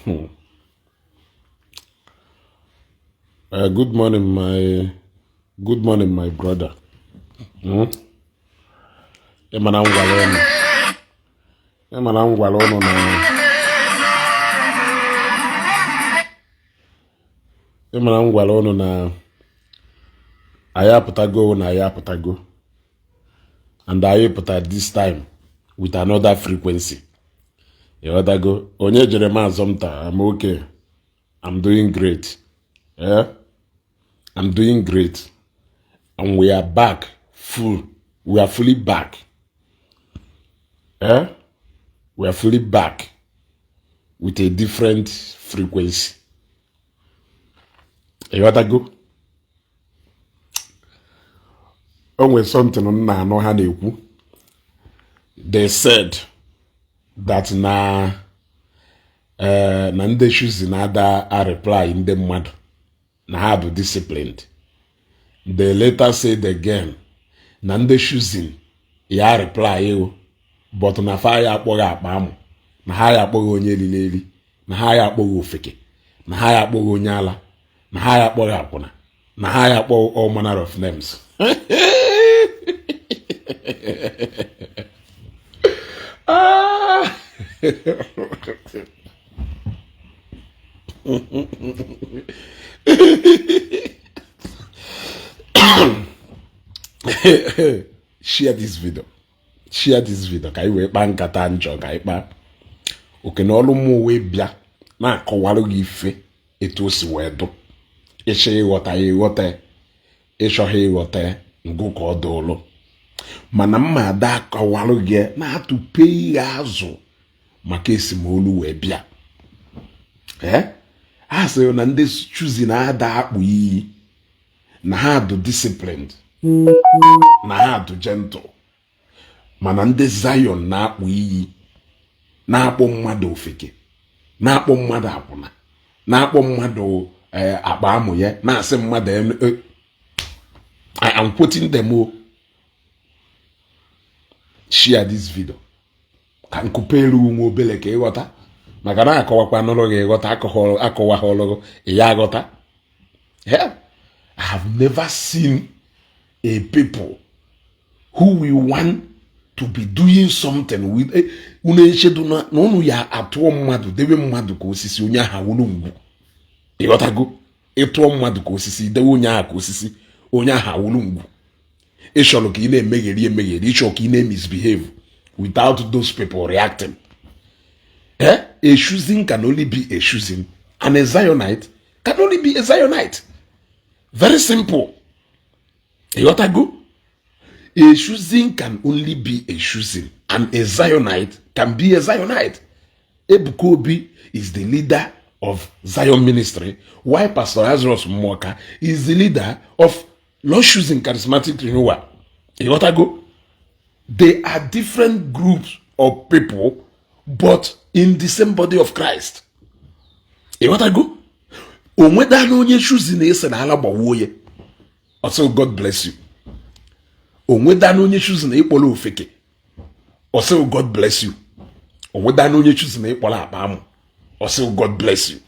Good morning, my good morning, my brother. Ị ma na m gwara ụnụ, ị ma na m gwara ụnụ na ị ma na m gwara ụnụ na anyị apụtago, na anyị apụtago, and anyị pụta this time with another frequency. Ịghọtago? Onye jere m azọmta. I'm okay, I'm doing great. Yeah? I'm doing great and we are back full. We are fully back. Eh? We are fully back with a different frequency. Ịghọtago? O nwere something m na-anụ ha na-ekwu. They said that na na ndị Chosen na-ada a reply ndị mmadụ, na ha bụ disciplined. They later said again na ndị Chosen ya reply o, but na fa ya akpọghị akpa amụ, na ha ya akpọghị onye riri eri, na ha ya akpọghị ofeke, na ha ya akpọghị onye ala, na ha ya akpọghị akwụna, na ha ya akpọghị all manner of names. Ah! Share this video, share this video, ka anyị wee kpaa nkata njọ, ka anyị kpaa oke na ọrụ mmụọ wee bịa na-akọwarụ gị ife etu o si wee dụ. Ịchọ ịghọta ya, ịghọta. Ịchọghị ịghọta ya, ngụ ka ọ dụlụ. Mana mma ada akọwarụ gị na-atụpe ihe azụ maka esemolu wee bịa. Ee, a sịrị na ndị Chosen na-ada akpụ iyi, na ha dụ disciplined, na ha dụ gentle, mana ndị Zion na-akpụ iyi, na-akpọ mmadụ ofeke, na-akpọ mmadụ akwụna, na-akpọ mmadụ akpa amụ ya, na-asị mmadụ. I am quoting them o. Share this video ka nkupe elu nwa obele ka ịghọta, maka na akọwakwa nụrụ gị ịghọta, akọwaghọrọ gị ya aghọta. Yeah. I have never seen a people who will want to be doing something with unu echedo na unu ya atụọ mmadụ debe mmadụ ka osisi, onye ahụ awụrụ ngwu. Ịghọtago? Ịtụọ mmadụ ka osisi, dewe onye ahụ ka osisi, onye ahụ awụrụ ngwu. Ịchọrọ ka ị na-emegheri emegheri, ịchọrọ ka ị na-emisbehave without those people reacting. Eh? A Chosen can only be a Chosen, and a Zionite can only be a Zionite. Very simple. Ịghọtago? A Chosen can only be a Chosen, and a Zionite can be a Zionite. Ebuka Obi is the leader of Zion Ministry, while Pastor Lazarus Muoka is the leader of Lord Chosen Charismatic Renewal. Ịghọtago? They are different groups of people, but in the same body of Christ. Ịghọtago? O nwedana onye Chosen na-ese na ala gbawuo ya, ọsị God bless you. O nwedana onye Chosen na ịkpọrọ ofeke, ọsị God bless you. O nwedana onye Chosen na ịkpọrọ akpa amụ, ọsị God bless you.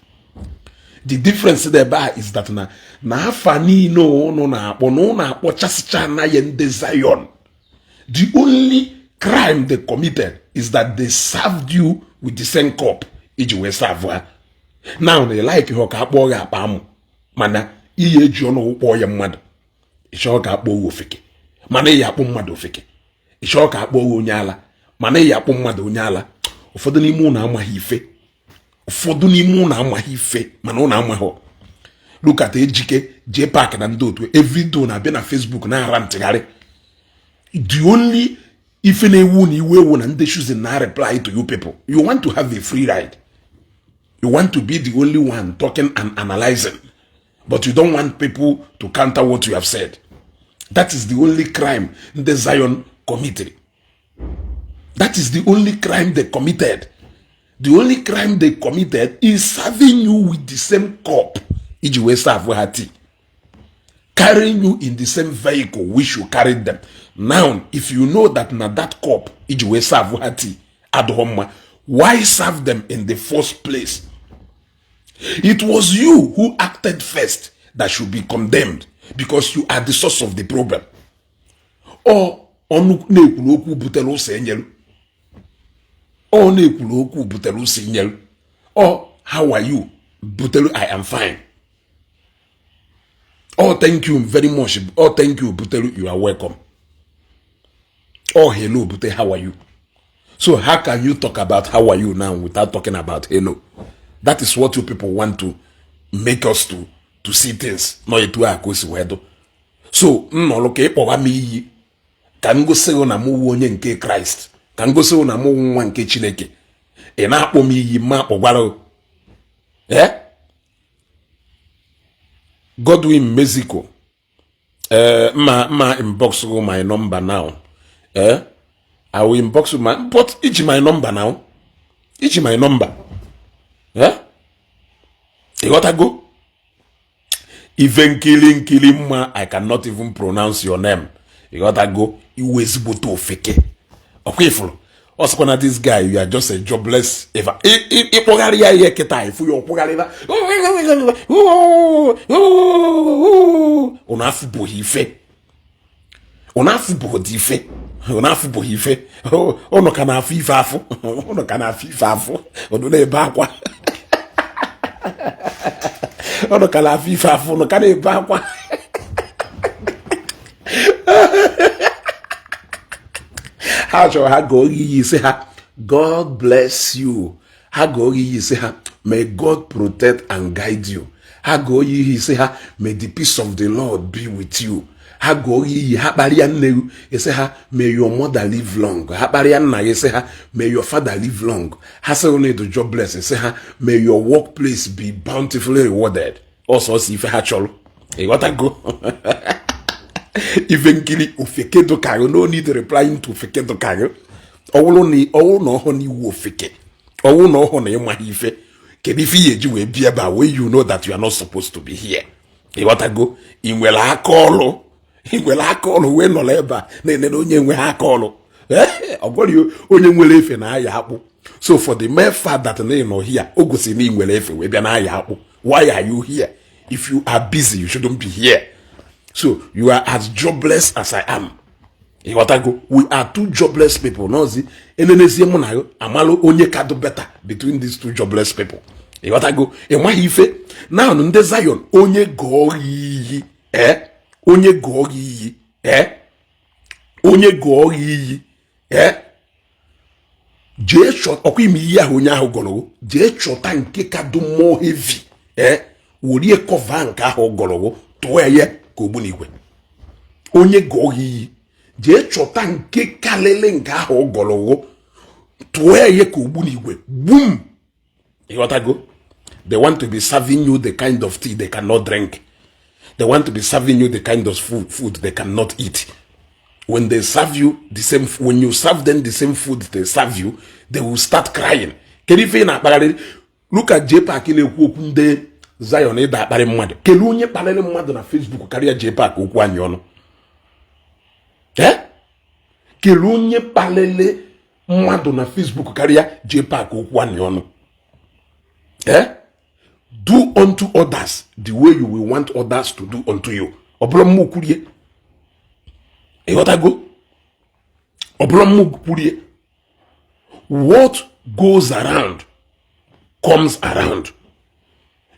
The difference dị ebe a is that na afa niile ụnụ na-akpọ na ụnụ akpọchasịcha na ya ndị Zion, the only crime they committed is that they served you with the same cup iji wee serve ha. Now na like ha ka akpọọ gị akpa amụ, mana iyi eji ọnụ kpọọ ya mmadụ. Ịchọọ ka akpọọ gị ofeke, mana iyi akpọ mmadụ ofeke. Ịchọọ ka akpọọ gị onye ala, mana iyi akpọ mmadụ onye ala. Ụfọdụ n'ime ụnụ amaghị ife, ụfọdụ n'ime ụnụ amaghị ife, mana ụnụ amaghị. Look at Ejike J Park na ndị otu everyday na-abịa na Facebook na-ara ntịgharị. The only ife na-ewu na iwe ewu na ndị Chosen na reply to you people. You want to have a free ride, you want to be the only one talking and analyzing, but you don't want people to counter what you have said. That is the only crime ndị Zion committed. That is the only crime they committed. The only crime they committed is serving you with the same cup iji wee serve ha tea, carrying you in the same vehicle which you carried them. Now, if you know that na that cup iji wee serve ha tea adịghị mma, why serve them in the first place? It was you who acted first that should be condemned because you are the source of the problem. Ọ ọnụ na-ekwuru okwu butere ụsọ enyelu. Ọ na-ekwuru okwu butere ụsọ enyelu. Ọ "How are you?" butere "I am fine." Oh, "Thank you very much." Oh, "Thank you" butere "You are welcome." Oh, "Hello" bute "How are you?" So how can you talk about "How are you" now without talking about "Hello"? That is what you people want to make us to see things. Nọ etu a ka o si wee dụ. So m nọrọ ka ịkpọwa m iyi ka m gosi gị na mụ wụ onye nke Kraịst, ka m gosi gị na mụ wụ nwa nke Chineke. Ị na-akpọ m iyi, mma akpọgwara gị. Eh? Godwin Mexico. Eh, mma inbox you my number now. Eh? I will inbox you my, but iji my number now. Iji my number. Eh? Ịghọtago? Ife nkili nkili mma, I cannot even pronounce your name. Ịghọtago? Iwe ezigbote ofeke. Ọkwa ifuru. Ọ sịkwa na this guy, you are just a jobless eva. Ịkpọgharị ya ihe kịta, ifu ya ọkpụgharịba. Unu afụbụghị ife. Unu afụbụghị ife. Unu afụbụghị ife. Unu ka na-afụ ife afụ. Unu ka na-afụ ife afụ. Unu na-ebe akwa. Unu ka na-afụ ife afụ. Unu ka na-ebe akwa. Ha chọrọ ha gụọ iyi sị ha "God bless you." Ha gụọ iyi sị ha "May God protect and guide you." Ha gụọ iyi sị ha "May the peace of the Lord be with you." Ha gụọ iyi, ha kparịa nne gị, sị ha "May your mother live long." Ha kparịa nna gị, sị ha "May your father live long." Ha sị na ịdụ jobless, sị ha "May your workplace be bountifully rewarded." Ọsọsọ ife ha chọrọ. Ịghọtago? Ife nkiri ofeke dụkarị, no need replying to ofeke dụkarị. Ọwụrụ na ọhụ na iwu ofeke, ọwụrụ na ọhụ na ịmaghị ife, kedu ife ihe eji wee bịa ebe a where you know that you are not supposed to be here? Ịghọtago? Ị nwere aka ọlụ, ị nwere aka ọlụ wee nọrọ ebe a na-enene onye nwe ha aka ọlụ. Ọ gwara onye nwere efe na-aya akpụ. So for the mere fact that na ị nọ here, o gosiri na ị nwere efe wee bịa na-aya akpụ. Why are you here? If you are busy, you shouldn't be here. So you are as jobless as I am. Ịghọtago? We are two jobless people. N'ozi enenezie mụ na amalụ onye ka dị better between these two jobless people. Ịghọtago? Ị maghị ife. Now ndị Zion, onye gụọ iyi, eh? Onye gụọ iyi, eh? Onye gụọ iyi, eh? Jee chọta ọkwa ime iyi ahụ onye ahụ gọrọ, jee chọta nke ka dị more heavy, eh? Werie cover nke ahụ gọrọ, tụọ ya ka ogbunigwe. Onye gụọ iyi, jee chọta nke kalịlị nke ahụ gọrọ, tụọ ya ka ogbunigwe gbum. Ịghọtago? They want to be serving you the kind of tea they cannot drink. They want to be serving you the kind of food they cannot eat. When they serve you the same, when you serve them the same food they serve you, they will start crying. Kedu ife ị na-akpagharị? Look at JPAC na-ekwu okwu ndị Zion ịda akparị mmadụ. Kedu onye kparịrị mmadụ na Facebook karịa JPAC okwu anyị ọnụ? Kedu onye kparịrị mmadụ na Facebook karịa JPAC okwu anyị ọnụ? Do unto others the way you will want others to do unto you. Ọ bụrụ mmụ kwurie. Ịghọtago? Ọ bụrụ mmụ kwurie. What goes around comes around.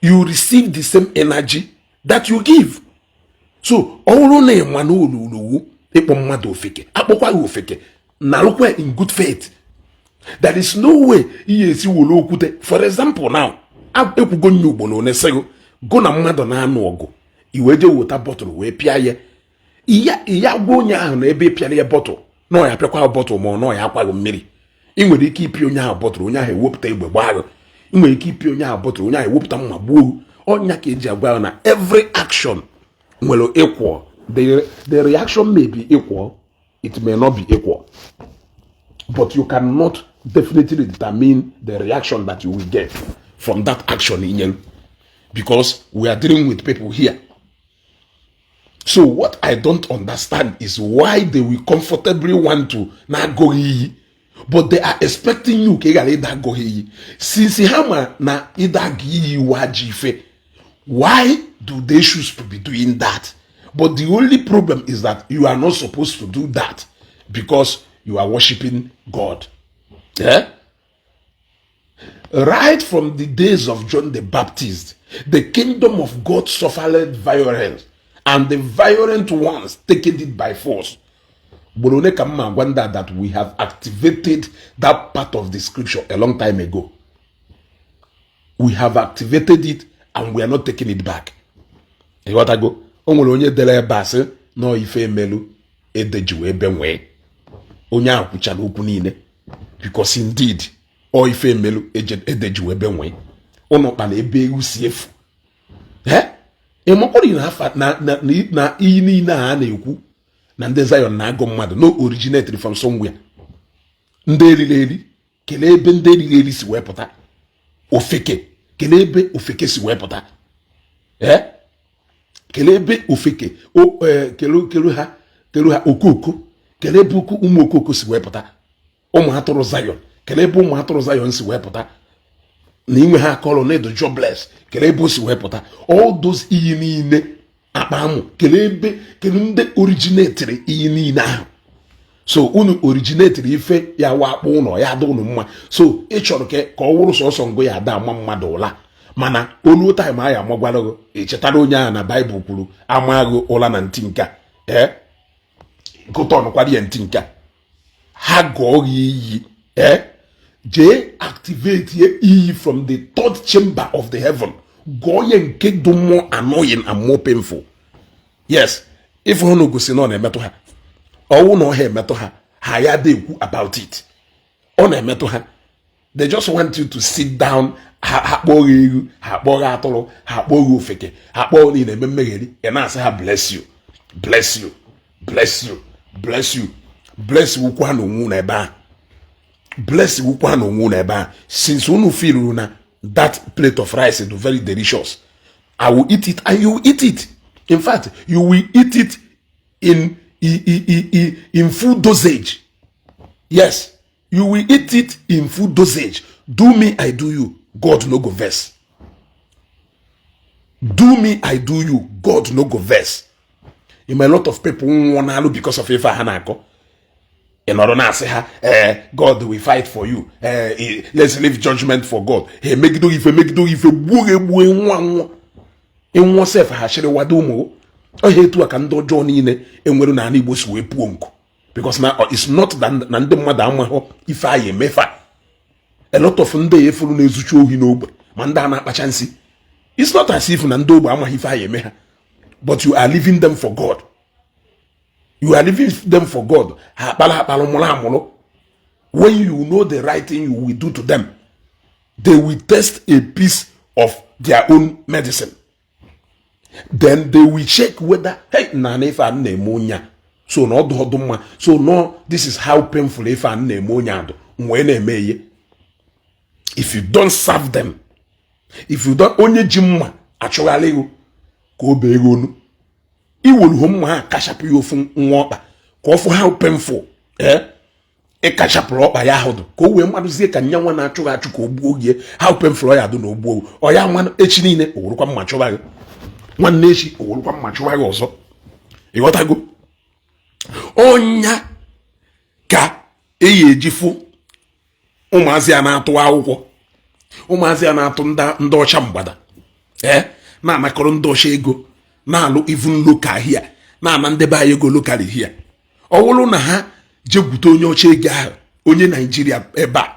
You receive the same energy that you give. So ọ bụrụ na ịma na oluluwu ịkpọ mmadụ ofeke, akpọkwa gị ofeke, narụkwa in good faith. There is no way ihe esi were okwute. For example now, ekwugo nye ugbo na onesịghị gụ na mmadụ na-anụ ọgụ, i wee jee weta bottle wee pịa ya. Iya gwa onye ahụ na ebe ị pịara ya bottle na ọ ya pịakwa bottle, ma ọ na ọ ya akwaghị mmiri. Ị nwere ike ịpịa onye ahụ bottle, onye ahụ ewepụta egbe gbaa gị. Ị nwere ike ịpịa onye ahụ bottle, onye ahụ ewepụta mma gbuo. Ọnya ka eji agwa ya na every action nwere equal, the reaction may be equal, it may not be equal, but you cannot definitely determine the reaction that you will get from that action in, because we are dealing with people here. So what I don't understand is why they will comfortably want to na-agụghị iyi. But they are expecting you ka ị ghara ịda agụ ha iyi, since ha ma na ịda agụ iyi iwu ajọ ife. Why do they choose to be doing that? But the only problem is that you are not supposed to do that because you are worshiping God, eh? Right from the days of John the Baptist, the kingdom of God suffered violence, and the violent ones taken it by force. Ugboro one ka mma agwa ndị a that we have activated that part of the scripture a long time ago. We have activated it and we are not taking it back. Ịghọtago? O nwere onye dere ebe a sị nọọ ife emelu ede ji wee benwee. Onye ahụ kwuchara okwu niile, because indeed, ọ ife emelu ede ji wee benwee. Ụnụ kpara ebe ewu si efu. Ị makwara na afa na iyi niile a na-ekwu na ndị Zion na-agụ mmadụ no originated from somewhere. Ndị eriri eri, kelee ebe ndị eriri eri si wee pụta. Ofeke, kelee ebe ofeke si wee pụta. Ee, kelee ebe ofeke o ee, kelu kelu ha, kelu ha okoko, kelee ebe ụmụ okoko si wee pụta. Ụmụ atụrụ Zion, kelee ebe ụmụ atụrụ Zion si wee pụta. Na inwe ha akọrọ na edo jobless, kelee ebe o si wee pụta. All those iyi niile akpa amụ, kelee ebe, kedu ndị originatiri iyi niile ahụ? So unu originatiri ife ya wa akpụ ụlọ ya dị unu mma. So ị chọrọ ka ọ wụrụ sọsọ ngụ ya ada ama mmadụ ụla, mana olu time a ya amagwara gị, echetara onye ahụ na Baịbụl kwuru amaghị ụla na ntị nke a, ee, gụtọnụkwara ya ntị nke a. Ha gụọ gị iyi, ee, jee activate ye iyi from the third chamber of the heaven, gụọ ya nke dị more annoying and more painful. Yes, ife hụ na gosi na ọ na-emetụ ha. Ọwụ na ọ ha emetụ ha, ha ya dị ekwu about it. Ọ na-emetụ ha. They just want you to sit down. Ha kpọọ gị ewu, ha kpọọ gị atụrụ, ha kpọọ gị ofeke, ha kpọọ gị na-eme mmegheri. Ị na-asị ha, "Bless you, bless you, bless you, bless you, bless." Wukwa na onwe unu ebe ahụ, bless wukwa na onwe unu ebe ahụ. Since unu feel na that plate of rice is very delicious, I will eat it and you will eat it. In fact, you will eat it in full dosage. Yes, you will eat it in full dosage. Do me, I do you, God no go vex. Do me, I do you, God no go vex. In a lot of people nwụọ n'alụ because of ife a ha na-akọ. Ị nọrọ na-asị ha, ee, "God will fight for you." Ee, let's leave judgment for God. Ha emegido ife, megido ife, gbuo gị, egbuo, nwa nwụọ, ịnwụọ sef, ha chịrị wado ụmụ ọhịa. Etu a ka ndị ọjọọ niile enwere n'ala Igbo si wee puo nku, because na it's not that na ndị mmadụ amaghọ ife anyị emefa. A lot of ndị efuru na-ezuchi ohi n'ogbe, ma ndị a na-akpacha nsị, it's not as if na ndị ogbe amaghị ife anyị eme ha, but you are leaving them for God. You are leaving them for God. Ha akpara akpara, mụrụ amụrụ. When you know the right thing you will do to them, they will test a piece of their own medicine. Then they will check whether, hey, na ife a na-eme onye a so na ọdụ ọdụ mma. So no, this is how painful ife a na-eme onye adụ wee na-eme ihe. If you don't serve them, if you don't, onye ji mma achụgharị ego ka o bee ego onu iweruho mma ha kachapụ ya ofu nwa ọkpa ka ọ fụ how painful, ee, ịkachapụrụ ọkpa ya ahụ dụ, ka o wee mmadụzie ka nyanwa na-achụghị achụ ka o gbuo gị, how painful ọ ya dụ na o gbuo ọ ya nwa. Echi niile o werukwa mma chụba gị, nwanne echi o werukwa mma chụba gị ọzọ. Ịghọtago? Ọnya ka eyi eji fụ ụmụazị a na-atụ akwụkwọ, ụmụazị a na-atụ ndị ọcha mgbada, ee, na-anakọrọ ndị ọcha ego, na-alụ even local here, na-ana ndị be anyị ego local here. Ọ bụrụ na ha jegwute onye ọcha ego ahụ, onye Naijiria ebe a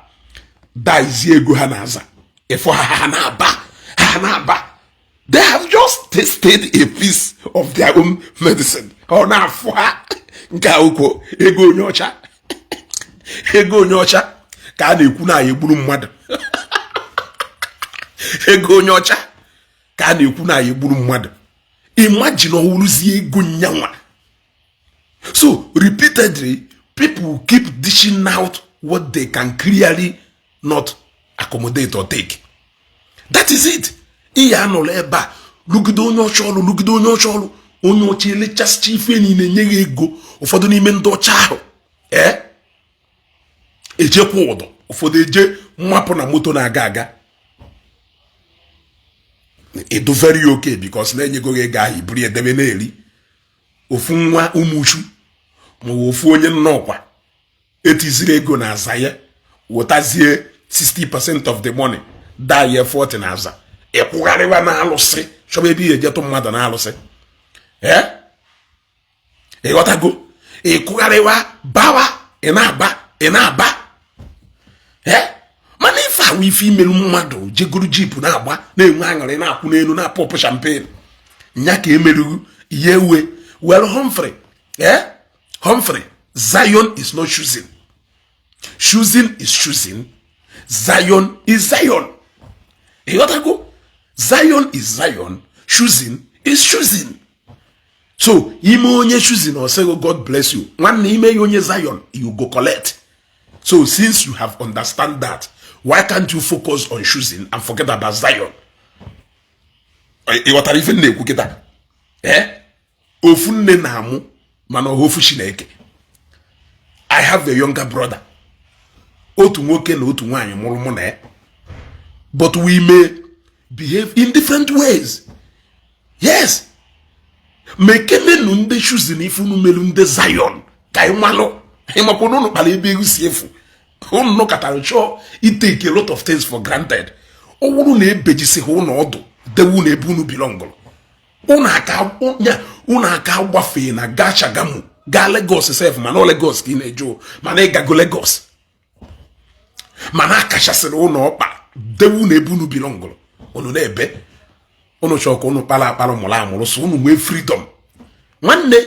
daizie ego ha na-aza ịfụ ha, ha na-aba, ha na-aba. They have just tasted a piece of their own medicine. Ọ na-afụ ha nke a ukwu. Ego onye ọcha, ego onye ọcha ka a na-ekwu na anyị egburu mmadụ. Ego onye ọcha ka a na-ekwu na anyị egburu mmadụ. Imagine ọwụrụzie ego nyanwa. So repeatedly, people keep dishing out what they can clearly not accommodate or take. That is it. Ihe anọrọ ebe a lụgide onye ọcha ọrụ, lụgide onye ọcha ọrụ, onye ọcha elechasịcha ife niile, nye ya ego. Ụfọdụ n'ime ndị ọcha ahụ, ee, Ejekwa ụdọ, ụfọdụ eje mmapụ na moto na-aga aga. Ịdụ very okay because na-enyego gị ego ahụ, iburu edebe na-eri. Ofu nwa ụmụchu ma ofu onye nnọkwa etiziri ego na aza ya, wetazie 60% of the money, daye 40 na aza. Ịkwụgharịwa na alụsị, chọba ebe ihe ejetụ mmadụ na alụsị. Ee, ịghọtago? Ịkwụgharịwa bawa, ị na-aba, ị na-aba. Ee, mana ife awụ ife imerụ mmadụ jegoro jeep na-agba, na-enwe aṅụrị, na-akwụ n'elu, na-apọpụ champagne nya ka emerughu ihe ewe. Well, Humphrey, eh, Humphrey, Zion is not choosing. Choosing is choosing, Zion is Zion. Ịghọtago? Zion is Zion, choosing is choosing. So ime onye choosing, ọ God bless you. Nwanne, ime ya onye Zion, you go collect. So since you have understand that, why can't you focus on choosing and forget about Zion? Ị ghọtara ife m na-ekwu kịta? Ee, ofu nne na-amụ, mana ọha ofu Chineke. I have a younger brother. Otu nwoke na otu nwaanyị mụrụ mụ na ya, but we may behave in different ways. Yes, mekenenu ndị choosing ife unu melu ndị Zion ka anyị malụ. Ịmakwa na unu kpara ebe egwu si efu. Unu nọkọtara chọọ itake a lot of things for granted. Ọ bụrụ na ebejisi ha ụnụ ọdụ dewe unu ebe unu belongụrụ, unu aka gbafee na gaa Shagamu, gaa Lagos sef. Mana ọ Lagos ka ị na-eje o, mana ịgago Lagos, mana akachasịrị ụnụ ọkpa dewe unu ebe unu belongụrụ. Unu na-ebe unu chọọ ka unu kpara akpara, mụrụ amụrụ, so unu nwee freedom. Nwanne,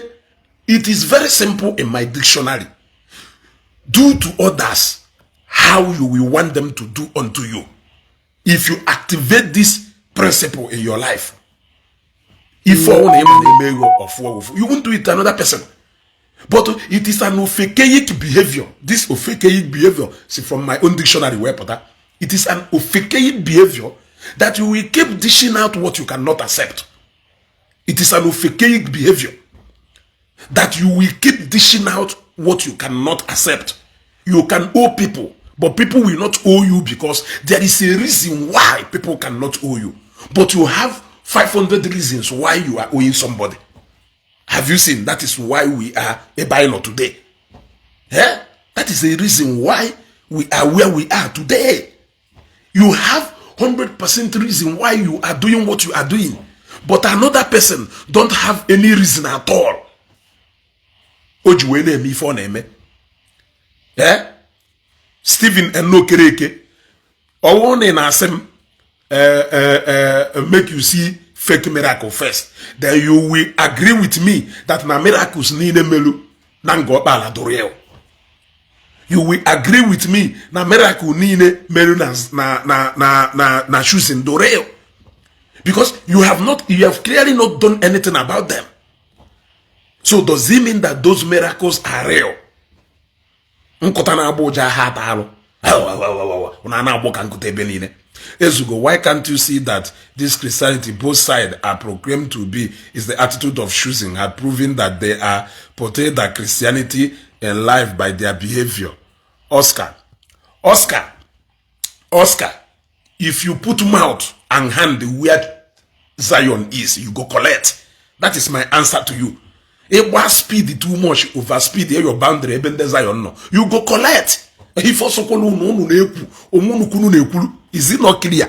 it is very simple in my dictionary: do to others how you will want them to do unto you. If you activate this principle in your life, ife ọwụ na ịma na-eme ego ọfụọ ofu, you won't do it to another person. But it is an ofekeic behavior. This ofekeic behavior, see, from my own dictionary wee pụta, it is an ofekeic behavior that you will keep dishing out what you cannot accept. It is an ofekeic behavior that you will keep dishing out what you cannot accept. You can owe people, but people will not owe you because there is a reason why people cannot owe you. But you have 500 reasons why you are owing somebody. Have you seen? That is why we are a bylaw today. Eh? That is the reason why we are where we are today. You have 100% reason why you are doing what you are doing, but another person don't have any reason at all o ji wee na-eme ife ọ na-eme. Eh, Stephen Enokereke, ọ bụrụ na ị na-asị m make you see fake miracle first, then you will agree with me that na miracles niile melu na Nga Ọkpala dụrụ ya. You will agree with me na miracle niile meru na choosing do real, because you have not, you have clearly not done anything about them. So does it mean that those miracles are real? Nkụta na-agba ụja ha ata alụ na na-agbọ ka nkụta ebe niile ezugo. Why can't you see that this Christianity both sides are proclaimed to be is the attitude of choosing had proven that they are portrayed that Christianity in life by their behavior? Oscar, Oscar, Oscar, if you put mouth and hand where Zion is, you go collect. That is my answer to you. Ịgba speed too much, over speed your boundary ebe ndị Zion nọ, you go collect. Ife ọsọkwala unu, unu na-ekwu onwe unu kwunu na-ekwuru. Is it not clear?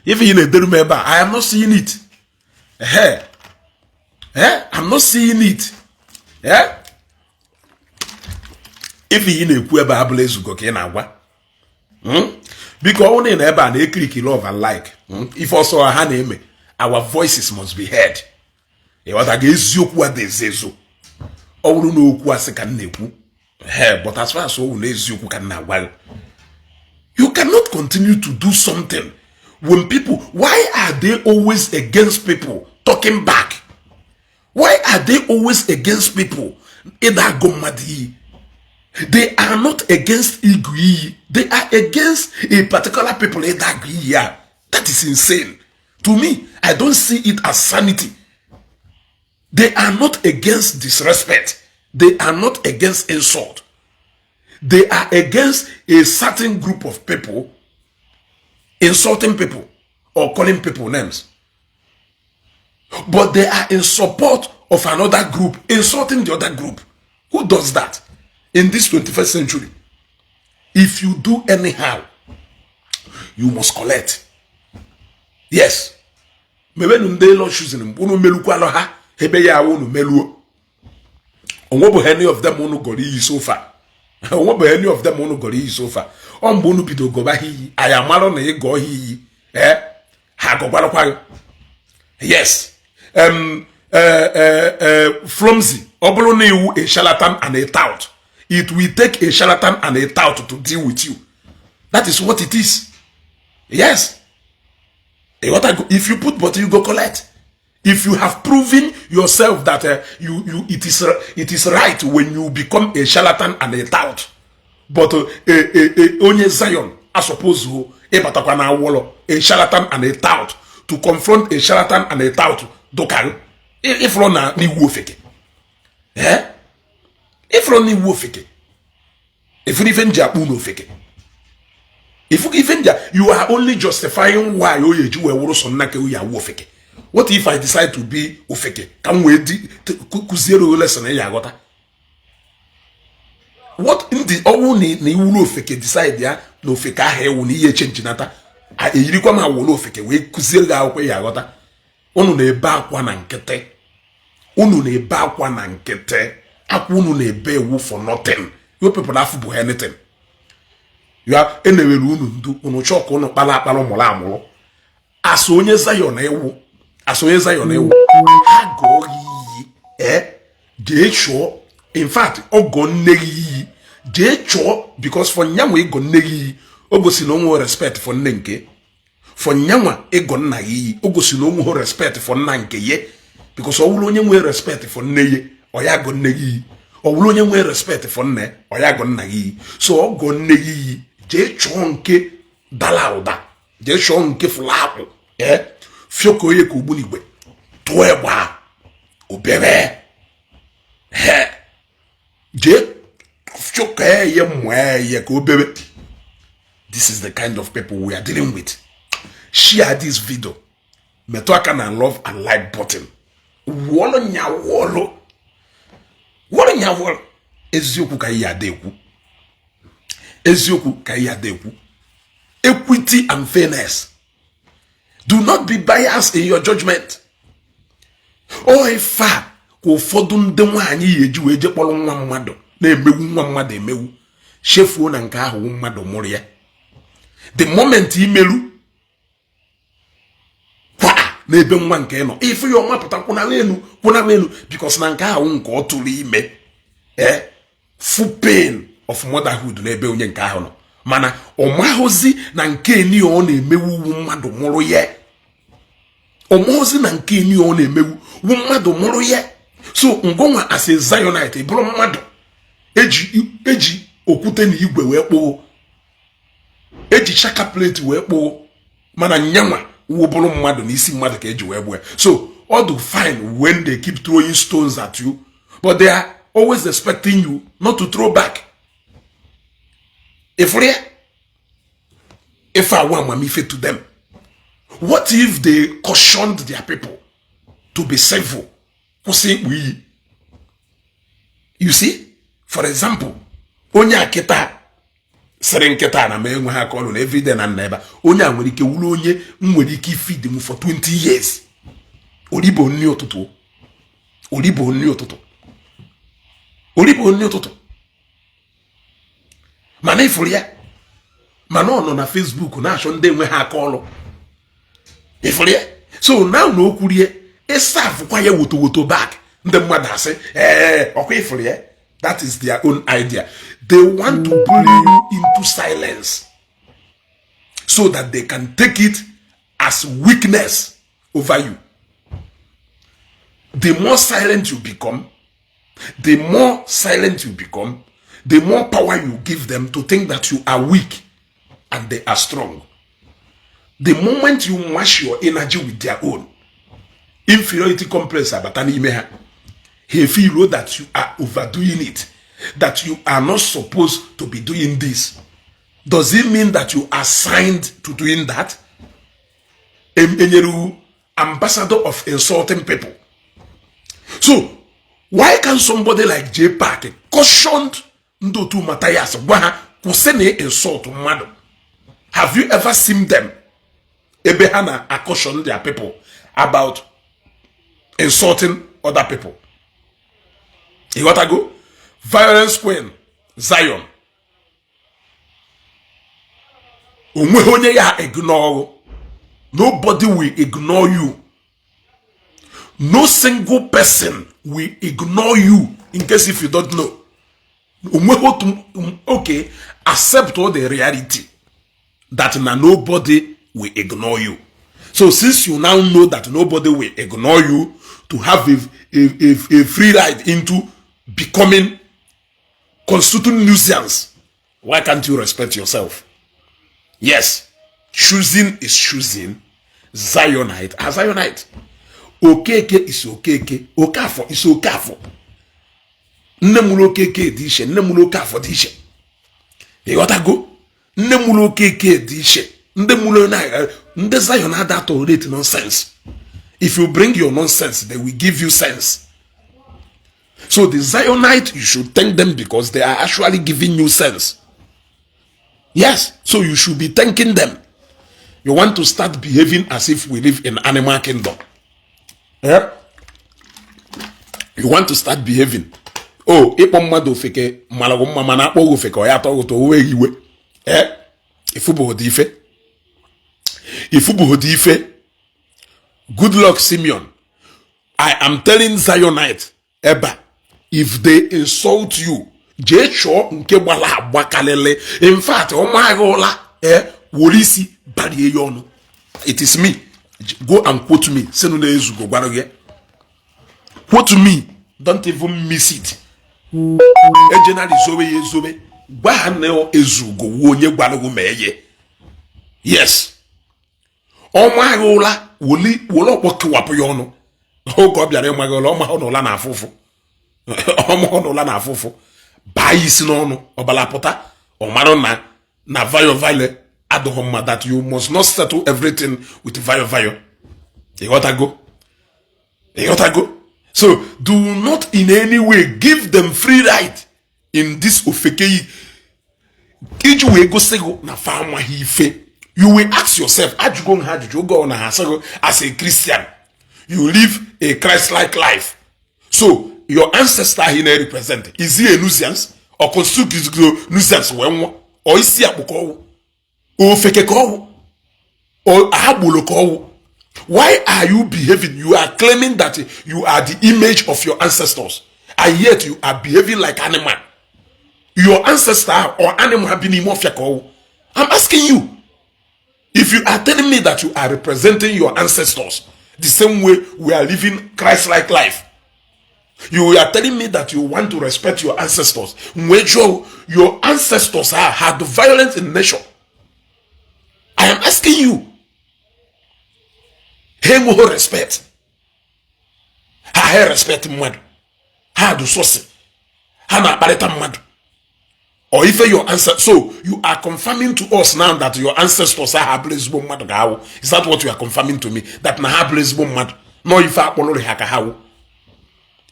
If ị na-ederu m ebe a, I am not seeing it. Eh eh, I'm not seeing it. Eh, if ị na-ekwu ebe a bụla ezugo ka ị na-agwa. Biko, ọ bụrụ na ebe a na-eclick love and like, ife ọsọ ha na-eme, our voices must be heard. Ịghọta ga eziokwu a dị ezo. Ọ bụrụ na okwu asị ka m na-ekwu he, but as far as owu na eziokwu ka m na-agwa gị, you cannot continue to do something when people, why are they always against people talking back? Why are they always against people ịda agụ mmadụ iyi? They are not against ịgụ iyi, they are against a particular people ịda agụ iyi ya. That is insane to me. I don't see it as sanity. They are not against disrespect, they are not against insult. They are against a certain group of people insulting people or calling people names, but they are in support of another group insulting the other group. Who does that in this 21st century? If you do anyhow, you must collect. Yes, mewenu ndị Lord Chosen unu melukwalụ ha ebe ya unu meluo. Onwebụghị any of them unu gọrọ iyi so far. Onwebụghị any of them unu gọrọ iyi so far. Ọ mgbe unu bido gọba ha iyi, anyị amarụ na ị gọọ ha iyi, ee, ha gọgwarakwa gị. Yes, Flumsy, ọ bụrụ na iwu a charlatan and a tout, it will take a charlatan and a tout to deal with you. That is what it is. Yes. If you put body, you go collect. If you have proven yourself that you you it is right when you become a charlatan and a tout, but onye Zion, I suppose, ịbatakwa na awụlọ a charlatan and a tout to confront a charlatan and a tout dụkarị. Ịfụrụ na n'iwu ofeke, eh, ịfụrụ na iwu ofeke, ịfụrụ ife nji akpụ n'ofeke, ifu ife nji. You are only justifying why o eji wee wụrụ sọ nna ka ya awụ ofeke. What if I decide to be ofeke ka m wee di kụziere o lesson ya aghọta? What ndị ọnwụ na iwuru ofeke decide ya na ofeke ahụ ewu na ihe change nata eyirikwa m awụrụ ofeke wee kụziere gị akwụkwọ ya aghọta. Unu na-ebe akwa na nkịtị, unu na-ebe akwa na nkịtị, akwa unu na-ebe ewu for nothing. You people afụ bụ anything ya enewere unu ndu unu chọọ ka unu kpara akpara mụrụ amụrụ. Asụ onye Zion ewu, asụ onye Zion ewu, ha gọọ gị iyi, ee, jee chụọ. In fact, ọ gọọ nne gị iyi, jee chụọ, because for nyanwa ịgọ nne gị iyi, o gosi na o nwere respect for nne nke. For nyanwa ịgọ nna gị iyi, o gosi na o nweghị respect for nna nke ye, because ọ wụrụ onye nwere respect for nne ye, ọ ya gọ nne gị iyi. Ọ wụrụ onye nwere respect for nne, ọ ya gọ nna gị iyi. So ọ gọ nne gị iyi, jee chụọ nke dara ụda, jee chụọ nke fụrụ akpụ, ee, fịọka onye ka ogbunigwe tụọ egbe a obere he, jee fịọka eye mmụọ eye ka obere. This is the kind of people we are dealing with. Share this video, metụ aka na love and like button. Wụọlụ nya, wụọlụ, wụọlụ nya, wụọlụ. Eziokwu ka ihe ada ekwu, eziokwu ka ihe ada ekwu. Equity and fairness. Do not be biased in your judgment. Ọ ife a ka ụfọdụ ndị nwaanyị ya eji wee je kpọrọ nwa mmadụ na-emewu nwa mmadụ emewu, chefuo na nke ahụ mmadụ mụrụ ya. The moment imeru kwa n'ebe nwa nke nọ, ife ya ọmapụta kwụnara elu, kwụnara elu, because na nke ahụ nke ọ tụrụ ime, ee, full pain of motherhood n'ebe onye nke ahụ nọ. Mana ọ mahụzi na nke eni ọ na-emewu wu mmadụ mụrụ ya. Ọ mahụzi na nke eni ọ na-emewu wu mmadụ mụrụ ya. So ngụnwa as a Zionite, bụrụ mmadụ eji eji okwute na igwe wee kpụọ, eji chaka plate wee kpụọ, mana nyanwa wụ bụrụ mmadụ na isi mmadụ ka eji wee gbuo ya. So all the fine when they keep throwing stones at you, but they are always expecting you not to throw back. Ifuru ya, ife awa amamife to them. What if they cautioned their people to be civil, kwụsị ịkpụ iyi? You see, for example, onye a kịta sịrị nkịta na ma enwe ha aka ọlụ na everyday na nna ebe a, onye a nwere ike wuru onye m nwere ike ifeed m for 20 years. Oribo nri ụtụtụ, oribo nri ụtụtụ, oribo nri ụtụtụ, mana ịfụrụ ya, mana ọ nọ na Facebook na-achọ ndị enwe ha aka ọlụ. Ịfụrụ ya? So now na o kwurie, ịsafụkwa ya woto woto back, ndị mmadụ asị, ee, ọkwa ịfụrụ ya. That is their own idea. They want to bully you into silence so that they can take it as weakness over you. The more silent you become, the more silent you become, the more power you give them to think that you are weak and they are strong. The moment you mash your energy with their own, inferiority complex abata n'ime ha, ha feel that you are overdoing it. That you are not supposed to be doing this, does it mean that you are signed to doing that? Enyere ambassador of insulting people. So why can somebody like J Park cautioned ndị otu Matthias, gwa ha kwụsị na insult mmadụ? Have you ever seen them ebe ha na caution their people about insulting other people? Ịghọtago? Violence Queen Zion, onweghị onye ya ignore. Nobody will ignore you. No single person will ignore you. In case if you don't know, onweghị otu. Okay, accept all the reality that na nobody will ignore you. So since you now know that nobody will ignore you, to have a free ride into becoming constituting nuisance, why can't you respect yourself? Yes, choosing is choosing. Zionite are Zionite. Okeke is Okeke. Okafọ is Okafọ. Nne mụrụ Okeke dị iche, nne mụrụ Okafọ dị iche. Ịghọtago? Nne mụrụ Okeke dị iche, ndị mụrụ na ndị Zion ada tolerate nonsense. If you bring your nonsense, they will give you sense. So the Zionite, you should thank them because they are actually giving you sense. Yes, so you should be thanking them. You want to start behaving as if we live in animal kingdom. Yeah? You want to start behaving, oh, ịkpọ mmadụ ofeke mara gị mma, mana akpọ gị ofeke ọ ya atọ gị ụtọ, owe iwe. Ee, ifubughị ife, ifubughị ife. Good luck, Simeon. I am telling Zionite ebe a, if they insult you, jee chọọ nke gbara agba karịrị. In fact, ọma agha ụla, ee, were isi barie ya ọnụ. It is me. Go and quote me. Sinu na ezugo gwara gị, quote me, don't even miss it. Ejenari zobe ya ezobe, gwa ha na ezugo wuo onye gwara gị mee ye. Yes, ọma agha ụla, were ọkpọ kewapụ ya ọnụ. Oge ọ bịara ịma gị ụla, ọma hụ na ụla na-afụ ụfụ, ọma hụ na ụla na-afụ ụfụ, baa ya isi n'ọnụ, ọbara pụta. Ọ marụ na vayo vayo adịghị mma, that you must not settle everything with vayo vayo. Ịghọtago? Ịghọtago? So do not in any way give them free ride in this ofeke iji wee gosi gị na fa amaghị ife. You will ask yourself, ajụgo ha ajụjụ oge ọ na ha asị gị, as a Christian, you live a Christ-like life, so your ancestor he na-represent, is he a nuisance or constitute nuisance wee nwụọ? Or isi akpụ ka ọwụ, ofeke ka ọwụ, or agboro ka ọwụ? Why are you behaving? You are claiming that you are the image of your ancestors, and yet you are behaving like animal. Your ancestor or animal bi n'ime ọfịa ka ọwụ? I'm asking you. If you are telling me that you are representing your ancestors the same way we are living Christ-like life, you are telling me that you want to respect your ancestors. Your ancestors are had violence in nature. I am asking you. Ha enweghị respect. Ha respect mmadụ. Ha dị sọsị. Ha na-akparịta mmadụ. Or if your ancestors, so you are confirming to us now that your ancestors are ha bụrụ ezigbo mmadụ ga-awụ. Is that what you are confirming to me? That na ha bụrụ ezigbo mmadụ? No, ife akpọrọ ha ka ha wụ.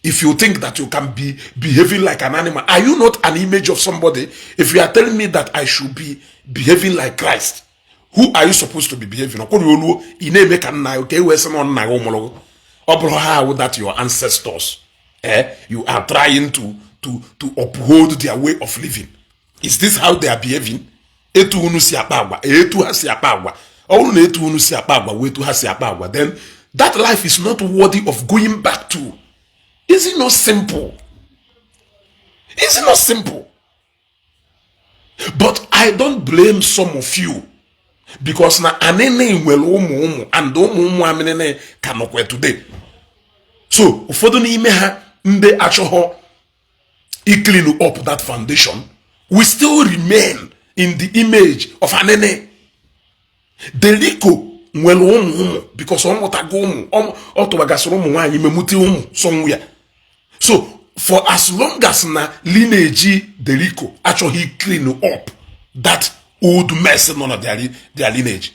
If you think that you can be behaving like an animal, are you not an image of somebody? If you are telling me that I should be behaving like Christ, who are you supposed to be behaving? Ọkwụrụ oluo ị na-eme ka nna ka e wee sị na nna gị mụrụ gị. Ọ bụrụ ha awụ that your ancestors, eh, you are trying to uphold their way of living. Is this how they are behaving? Etu unu si akpa agwa, etu ha si akpa agwa. Ọ bụrụ na etu unu si akpa agwa wee etu ha si akpa agwa, then that life is not worthy of going back to. Is it not simple? Is it not simple? But I don't blame some of you because na anene nwere ụmụ ụmụ and ụmụ ụmụ aminene ka nọkwa today. So ụfọdụ n'ime ha ndị achọghọ clean up that foundation will still remain in the image of anene. Deliko nwere ụmụ ụmụ because ọ mụtago ụmụ, ọ tụbagasịrị ụmụ nwaanyị memute ụmụ sọnwụ ya. So For as long as na lineage Derico achọghị clean up that old mess nọ na their lineage,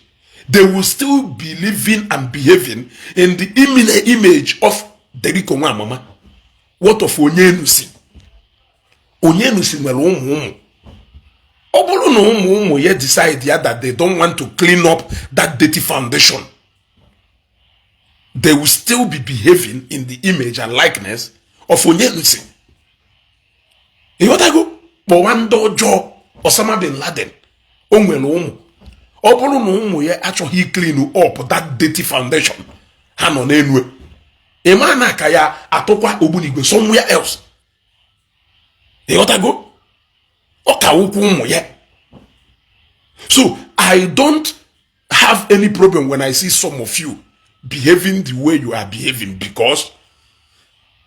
they will still be living and behaving in the image of Derico nwa amama. What of onye enusi? Onye enusi nwere ụmụ ụmụ. Ọ bụrụ na ụmụ ụmụ ya decide ya that they don't want to clean up that dirty foundation, they will still be behaving in the image and likeness of onye enusi. Ịghọtago? Kpọwa ndị ọjọọ Osama bin Laden, o nwere ụmụ. Ọ bụrụ na ụmụ ya achọghị clean up that dirty foundation ha nọ n'enu, ịma na aka ya atụkwa ogbunigwe somewhere else. Ịghọtago? Ọ ka ụkwụ ụmụ ya. So I don't have any problem when I see some of you behaving the way you are behaving, because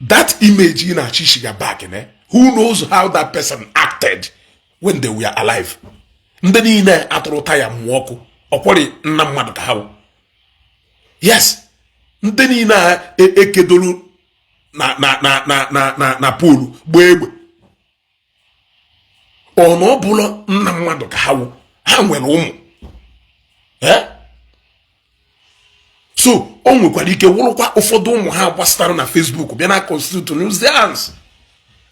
that image ị na-achị ishiga back, ne, who knows how that person acted when they were alive? Ndị niile atụrụ taya mụọ ọkụ, ọkwọrị nna mmadụ ka ha wụ. Yes, ndị niile a ekedoro na pole gbaa egbe, ọ na ọ bụla nna mmadụ ka ha wụ. Ha nwere ụmụ. So o nwekwara ike wụrụkwa ụfọdụ ụmụ ha gbasara na Facebook bịa na constitute nuisance.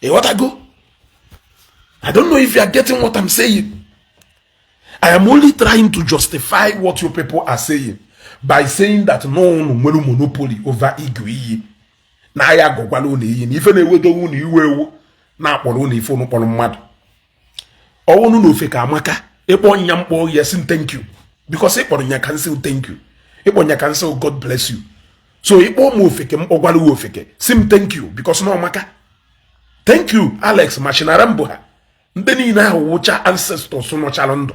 Ịghọtago? I don't know if you are getting what I'm saying. I am only trying to justify what you people are saying by saying that no, unu nwere monopoly over ịgụ iyi na ya agụkwala unu iyi na ife na-ewedowe unu iwe ewu na-akpọrọ unu ife unu kpọrọ mmadụ. Ọwụnụ na ofe ka amaka ịkpọ nya mkpọ ya si thank you, because ịkpọrọ nya ka nsị thank you, ịkpọ nya ka nsị God bless you. So ịkpọ m ofeke, m kpọgwara gị ofeke, si m thank you because na ọmaka. Thank you, Alex Machinara. Mbụ ha ndị niile ahụ wụcha ancestors nọchara ndụ.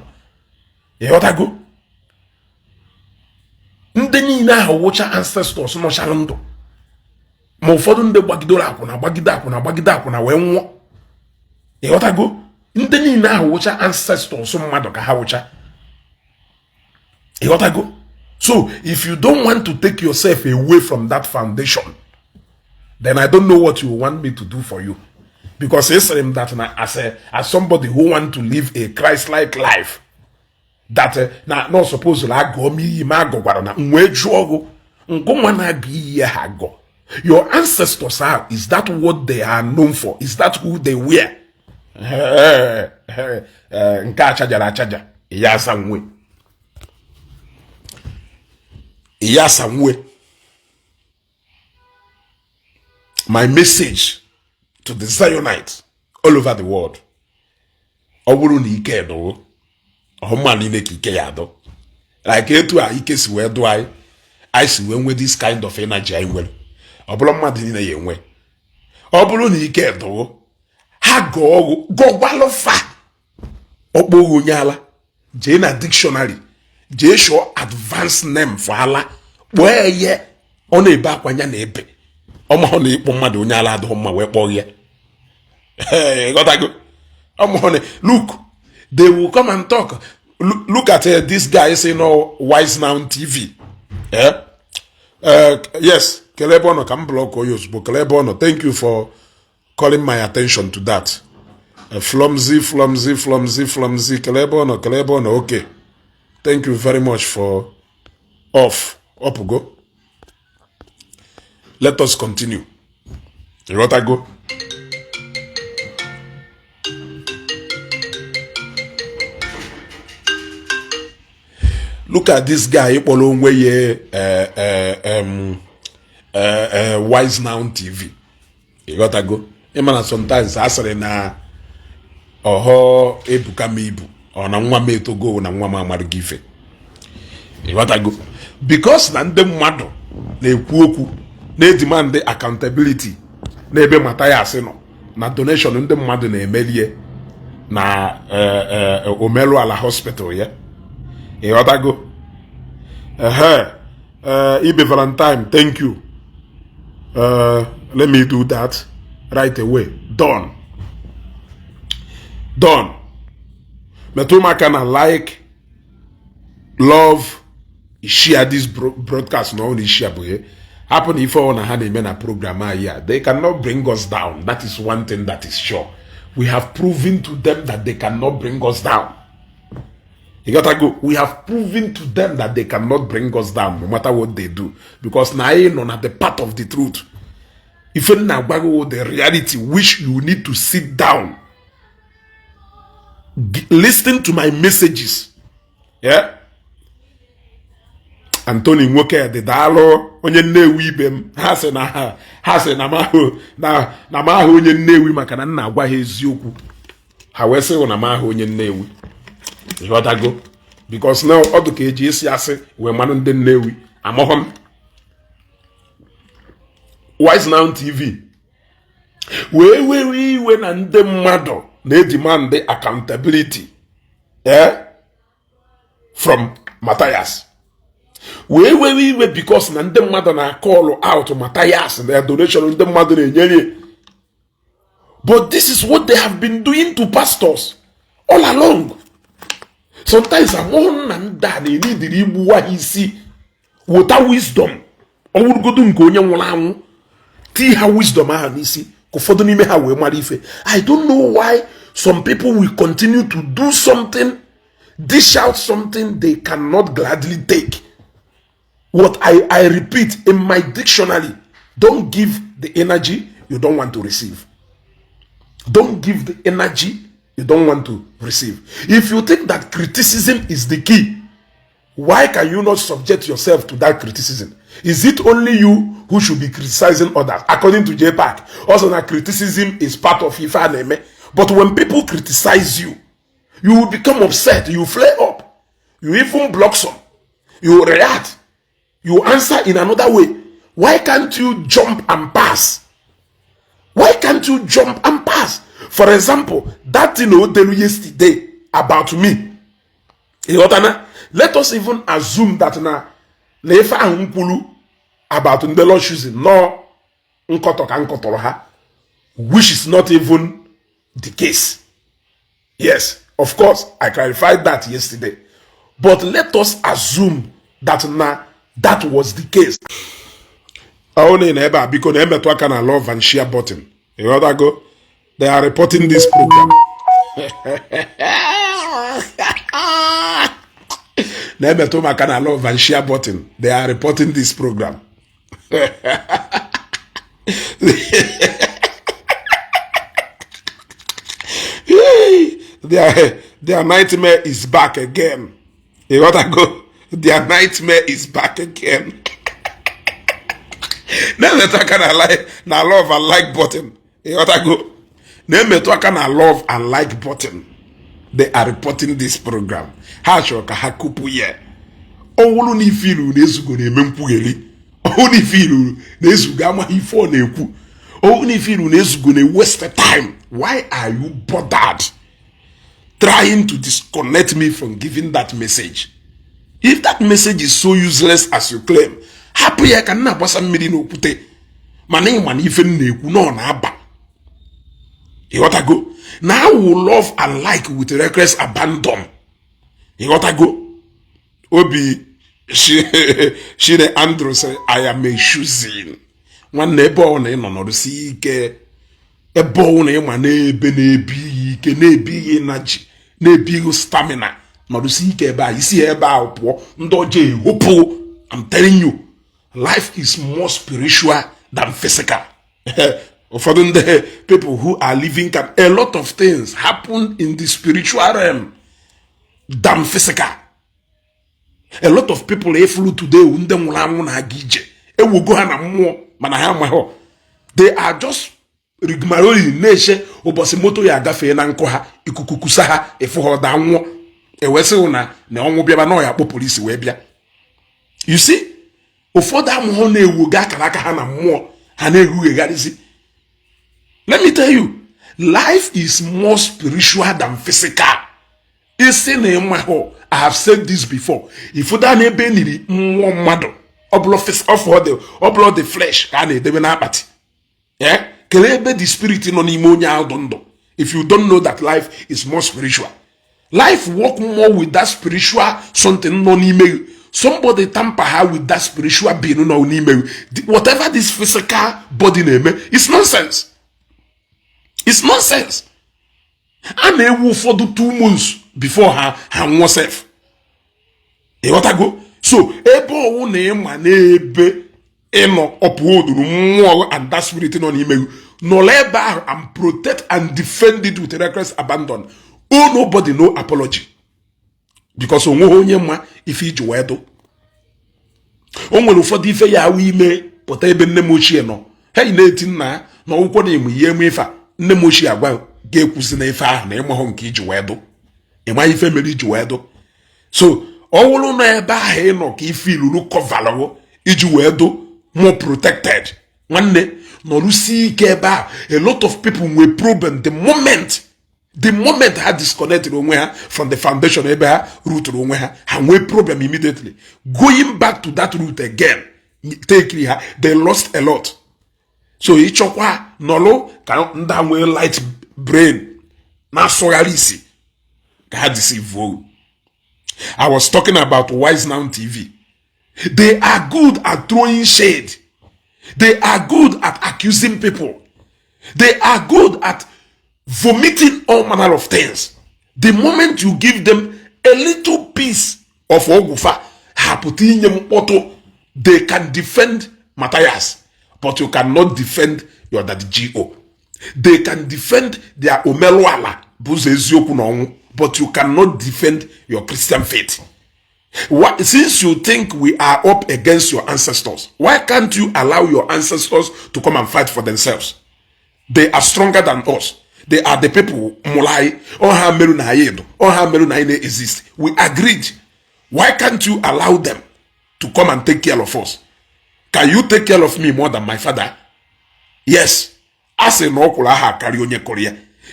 Ịghọtago? Ndị niile ahụ wụcha ancestors nọchara ndụ, ma ụfọdụ ndị gbagidoro akwụna, gbagide akwụna, gbagide akwụna wee nwụọ. Ịghọtago? Ndị niile ahụ wụcha ancestors mmadụ ka ha wụcha. Ịghọtago? So if you don't want to take yourself away from that foundation, then I don't know what you want me to do for you, because ị sịrị m that na as somebody who want to live a Christ-like life, that na not suppose na agụọ m iyi. Ma agụkwara na m wee jụọ ọgụ ngụnwa na-agụ iyi ya ha agụ your ancestors are, is that what they are known for? Is that who they were? Nke achajara achaja ya asa nwe ya asa nwe. My message to the Zionites all over the world: ọ bụrụ na ike dụwo ọhụma niile ka ike ya adụ, like etu a ike si wee dụ anyị, anyị si wee nwee this kind of energy anyị nwere, ọ bụrụ mmadụ niile ya enwe. Ọ bụrụ na ike dụwo ha, gọọ ọgwụ gọgbalụfa ọkpọghị onye ala, jee na dictionary, jee shụọ advance name for ala, kpọọ ya. Ọ na-ebe akwa ya na ebe ọmahụ na ịkpọ mmadụ onye ala adịghị mma wee kpọọ ya. Ghọtago? Ọmahụ na look, they will come and talk. Look at this guy say no Wise Now TV. Eh? Yes, kele ebe ọ nọ ka m block onye ozugbo. Kele ebe ọ nọ. Thank you for calling my attention to that. Flumsy, flumsy, flumsy, flumsy. Kele ebe ọ nọ, kele ebe ọ nọ. Okay, thank you very much for off up go. Let us continue. Ịghọtago? Look at this guy kpọrọ onwe ya Wise Now TV. Ịghọtago? Ịma na sometimes a sịrị na ọhọ ebuka m ibu, ọ na nwa m etogo, na nwa m amarịgo ife. Ịghọtago? Because na ndị mmadụ na-ekwu okwu na-edemand accountability n'ebe Mathias nọ na donation ndị mmadụ na-emelie na omeru ala hospital ya. Ịghọtago? Ehe, Ibe Valentine, thank you. Let me do that right away. Done, done. Metụ m aka na like, love, share this broadcast na ọ na share bụ ihe. Hapụ na ife ọ na ha na-eme na program anyị a, they cannot bring us down. That is one thing that is sure. We have proven to them that they cannot bring us down. You gotta go. We have proven to them that they cannot bring us down, no matter what they do, because na anyị nọ na the path of the truth. Ife m na-agwa gị, the reality which you need to sit down, listen to my messages. Yeah, Anthony nwoke dị, daalụ, onye Nnewi ibe m. Ha sị na m ahụ na m ahụ onye Nnewi maka na m na-agwa ha eziokwu. Ha wee sị na m ahụ onye Nnewi. Ịghọtago? Because na ọ dị ka eji esi asị wee manụ ndị Nnewi. Amaghọ m. Wise Now TV wee were iwe na ndị mmadụ na-edemand accountability from Matthias, wee were iwe because na ndị mmadụ na-acall out Matthias na donation ndị mmadụ na-enye. But this is what they have been doing to pastors all along. Sometimes amụhụ na ndị a na-enidiri igbuwa ha isi wota wisdom, ọwụrụgodu nke onye nwụrụ anwụ, tii ha wisdom ahụ n'isi ka ụfọdụ n'ime ha wee mara ife. I don't know why some people will continue to do something, dish out something they cannot gladly take. What I repeat in my dictionary: don't give the energy you don't want to receive. Don't give the energy you don't want to receive. If you think that criticism is the key, why can you not subject yourself to that criticism? Is it only you who should be criticizing others? According to JPAC, also that criticism is part of ife a na-eme. But when people criticize you, you will become upset, you flare up, you even block some, you react, you answer in another way. Why can't you jump and pass? Why can't you jump and pass? For example, that thing o delu yesterday about me. Ịghọtana? Let us even assume that na ife ahụ m kwuru about ndị Lord Choosing nọ nkọtọ ka nkọtọrọ ha, which is not even the case. Yes, of course, I clarified that yesterday. But let us assume that na that was the case. Ọ na ebe a, biko, na-emetụ aka na love and share button. Ịghọtago? They are reporting this program. Na-emetụ maka na love and share button. They are reporting this program. Their nightmare is back again. Ịghọtago? Their nightmare is back again. Na-emetụ aka na like, na love and like button. Ịghọtago? Na-emetụ aka na love and like button. They are reporting this program. Ha chọrọ ka ha kụpụ ya. Ọwụrụ na ife ilu na Ezugo na-eme nkwugheri, ọwụrụ na ife ilu na Ezugo amaghị ife ọ na-ekwu, ọwụrụ na ife ilu na Ezugo na waste time, why are you bothered trying to disconnect me from giving that message? If that message is so useless as you claim, hapụ ya ka m na-agbasa mmiri n'okwute. Mana ịma na ife m na-ekwu na ọ na-aba. Ịghọtago? Na I will love and like with reckless abandon. Ịghọtago? Obi Shine Andrew sị, "I am a choosing." Nwanne, ebe ọ na ịnọ nọrụsi ike, ebe ọ na ịma na-ebe na-ebi ihe ike, na-ebi ihe energy, na-ebi ihe stamina, nọrụsi ike ebe a. Isi ebe ahụ pụọ, ndị ọjọọ ehopụ. I'm telling you, life is more spiritual than physical. Ụfọdụ ndị people who are living can, a lot of things happen in the spiritual realm than physical. A lot of people efulu today, ndị nwụrụ anwụ na-aga ije, ewugo ha na mmụọ, mana ha amaghọ. They are just rigmarole na-eche ụbọchị moto ya agafee na nkụ ha, ikuku kusa ha, efu ha, ọda nwụọ. Ewesịghị na ọnwụ bịaba na ọya kpọ polisi wee bịa. You see, ụfọdụ amụghọ na-ewogo akara aka ha na mmụọ ha na-erughegharịzi. Let me tell you, life is more spiritual than physical. Isi na ịmahụ, I have said this before, ifuda na ebe eniri mmụọ mmadụ, ọbụla the flesh ka a na-edebe n'akpati, kelee ebe the spirit nọ n'ime onye ahụ dụ ndụ. If you don't know that life is more spiritual, life work more with that spiritual something nọ n'ime gị. Somebody tamper ha with that spiritual being nọ n'ime. Whatever this physical body na-eme, it's nonsense, it's nonsense. A na-ewu ụfọdụ 2 months before ha nwụọ sef. Ịghọtago? So ebe ọwụ na ịma n'ebe ịnọ upholduru mmụọ and that spirit nọ n'ime gị, nọrọ ebe ahụ and protect and defend it with reckless abandon. Oh, nobody, no apology, because onweghị onye ma ife iji wee dụ. O nwere ụfọdụ ife ya awụ ime pụta ebe nne m ochie nọ, hei, na-eti nna ya na ọgwụkwọ na ịmụ ihe eme ife a. Nne m ochie agwa ga-ekwuzi na ife ahụ na ịmahụ nke iji wee dụ, ịma ife mere iji wee dụ. So ọ wụrụ na ebe ahụ ị nọ ka ife iluru coverlụ iji wee dụ more protected, nwanne, nọrụsie ike ebe ahụ. A lot of people nwee problem the moment ha disconnected onwe ha from the foundation ebe ha rooturu onwe ha, ha nwee problem immediately. Going back to that root again take ha, they lost a lot. So ịchọkwa nọlụ ka ndị a nwee light brain na-asụgharị isi ka ha deceive. I was talking about Wise Now TV. They are good at throwing shade. They are good at accusing people. They are good at vomiting all manner of things. The moment you give them a little piece of ọgwụfa, ha pụta inye mkpọtụ. They can defend Matthias, but you cannot defend your daddy Go. They can defend their omeluala bụ ụzọ eziokwu na ọnwụ, but you cannot defend your Christian faith. What, since you think we are up against your ancestors, why can't you allow your ancestors to come and fight for themselves? They are stronger than us. They are the people mụrụ anyị. Ọha merụ na anyị edo, ọha merụ na anyị na-exist. We agreed. Why can't you allow them to come and take care of us? Can you take care of me more than my father? Yes. A sị na ọkwụrụ aha karịa onye kụrụ ya.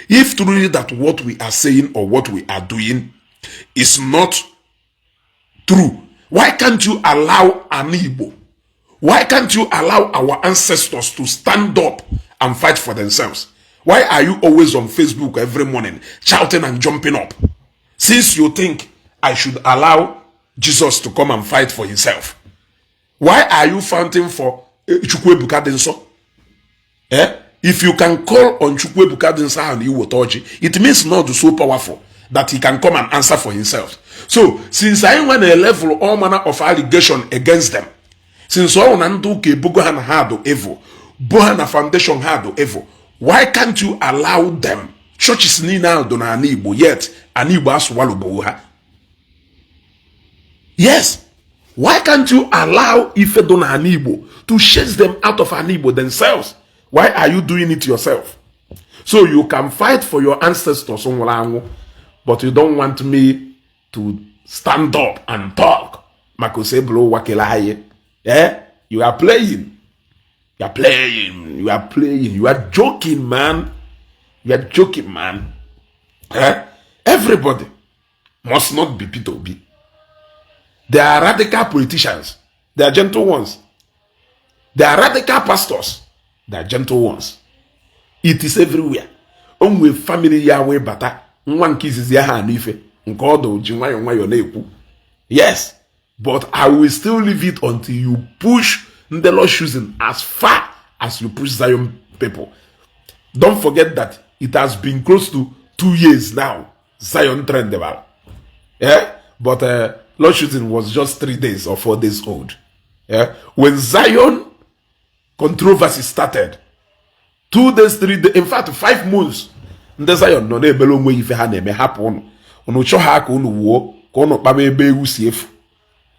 If truly that what we are saying or what we are doing is not true, why can't you allow an Igbo, why can't you allow our ancestors to stand up and fight for themselves? Why are you always on Facebook every morning shouting and jumping up, since you think I should allow Jesus to come and fight for himself? Why are you fighting for Chukwuebuka dị nsọ? Eh? If you can call on Chukwuebuka dị nsọ ahụ na iweta ọjị, it means not so powerful that he can come and answer for himself. So since anyị nwe na level all manner of allegation against them, since ọ na ndị ụka ebogo ha na ha do evil, bo ha na foundation ha do evil, why can't you allow them? Churches niile ahụ do n'ala Igbo, yet ala Igbo asụwalụgbo ha. Yes, why can't you allow ife do n'ala Igbo to chase them out of ala Igbo themselves? Why are you doing it yourself? So you can fight for your ancestors nwụrụ anwụ, but you don't want me to stand up and talk maka osebụrụ ụwa kele anyị. Eh, you are playing, you are playing, you are playing, you are joking, man. You are joking, man. Eh, everybody must not be Peter Obi. They are radical politicians, they are gentle ones. They are radical pastors, they are gentle ones. It is everywhere. O nwee family ya wee bata nwa nke izizi ya ha anụ ife nke ọdụ ji nwayọọ nwayọọ na-ekwu. Yes, but I will still leave it until you push ndị Lord Chosen as far as you push Zion people. Don't forget that it has been close to 2 years now Zion trend about, yeah? But Lord Chosen was just 3 days or 4 days old, yeah? When Zion controversy started, 2 days, 3 days, in fact 5 months, ndị Zion nọ na-ebere onwe ife ha na-eme. Hapụ ụnụ, ụnụ chọọ ha ka ụnụ wuo ka ụnụ kpaba ebe ewu si efu.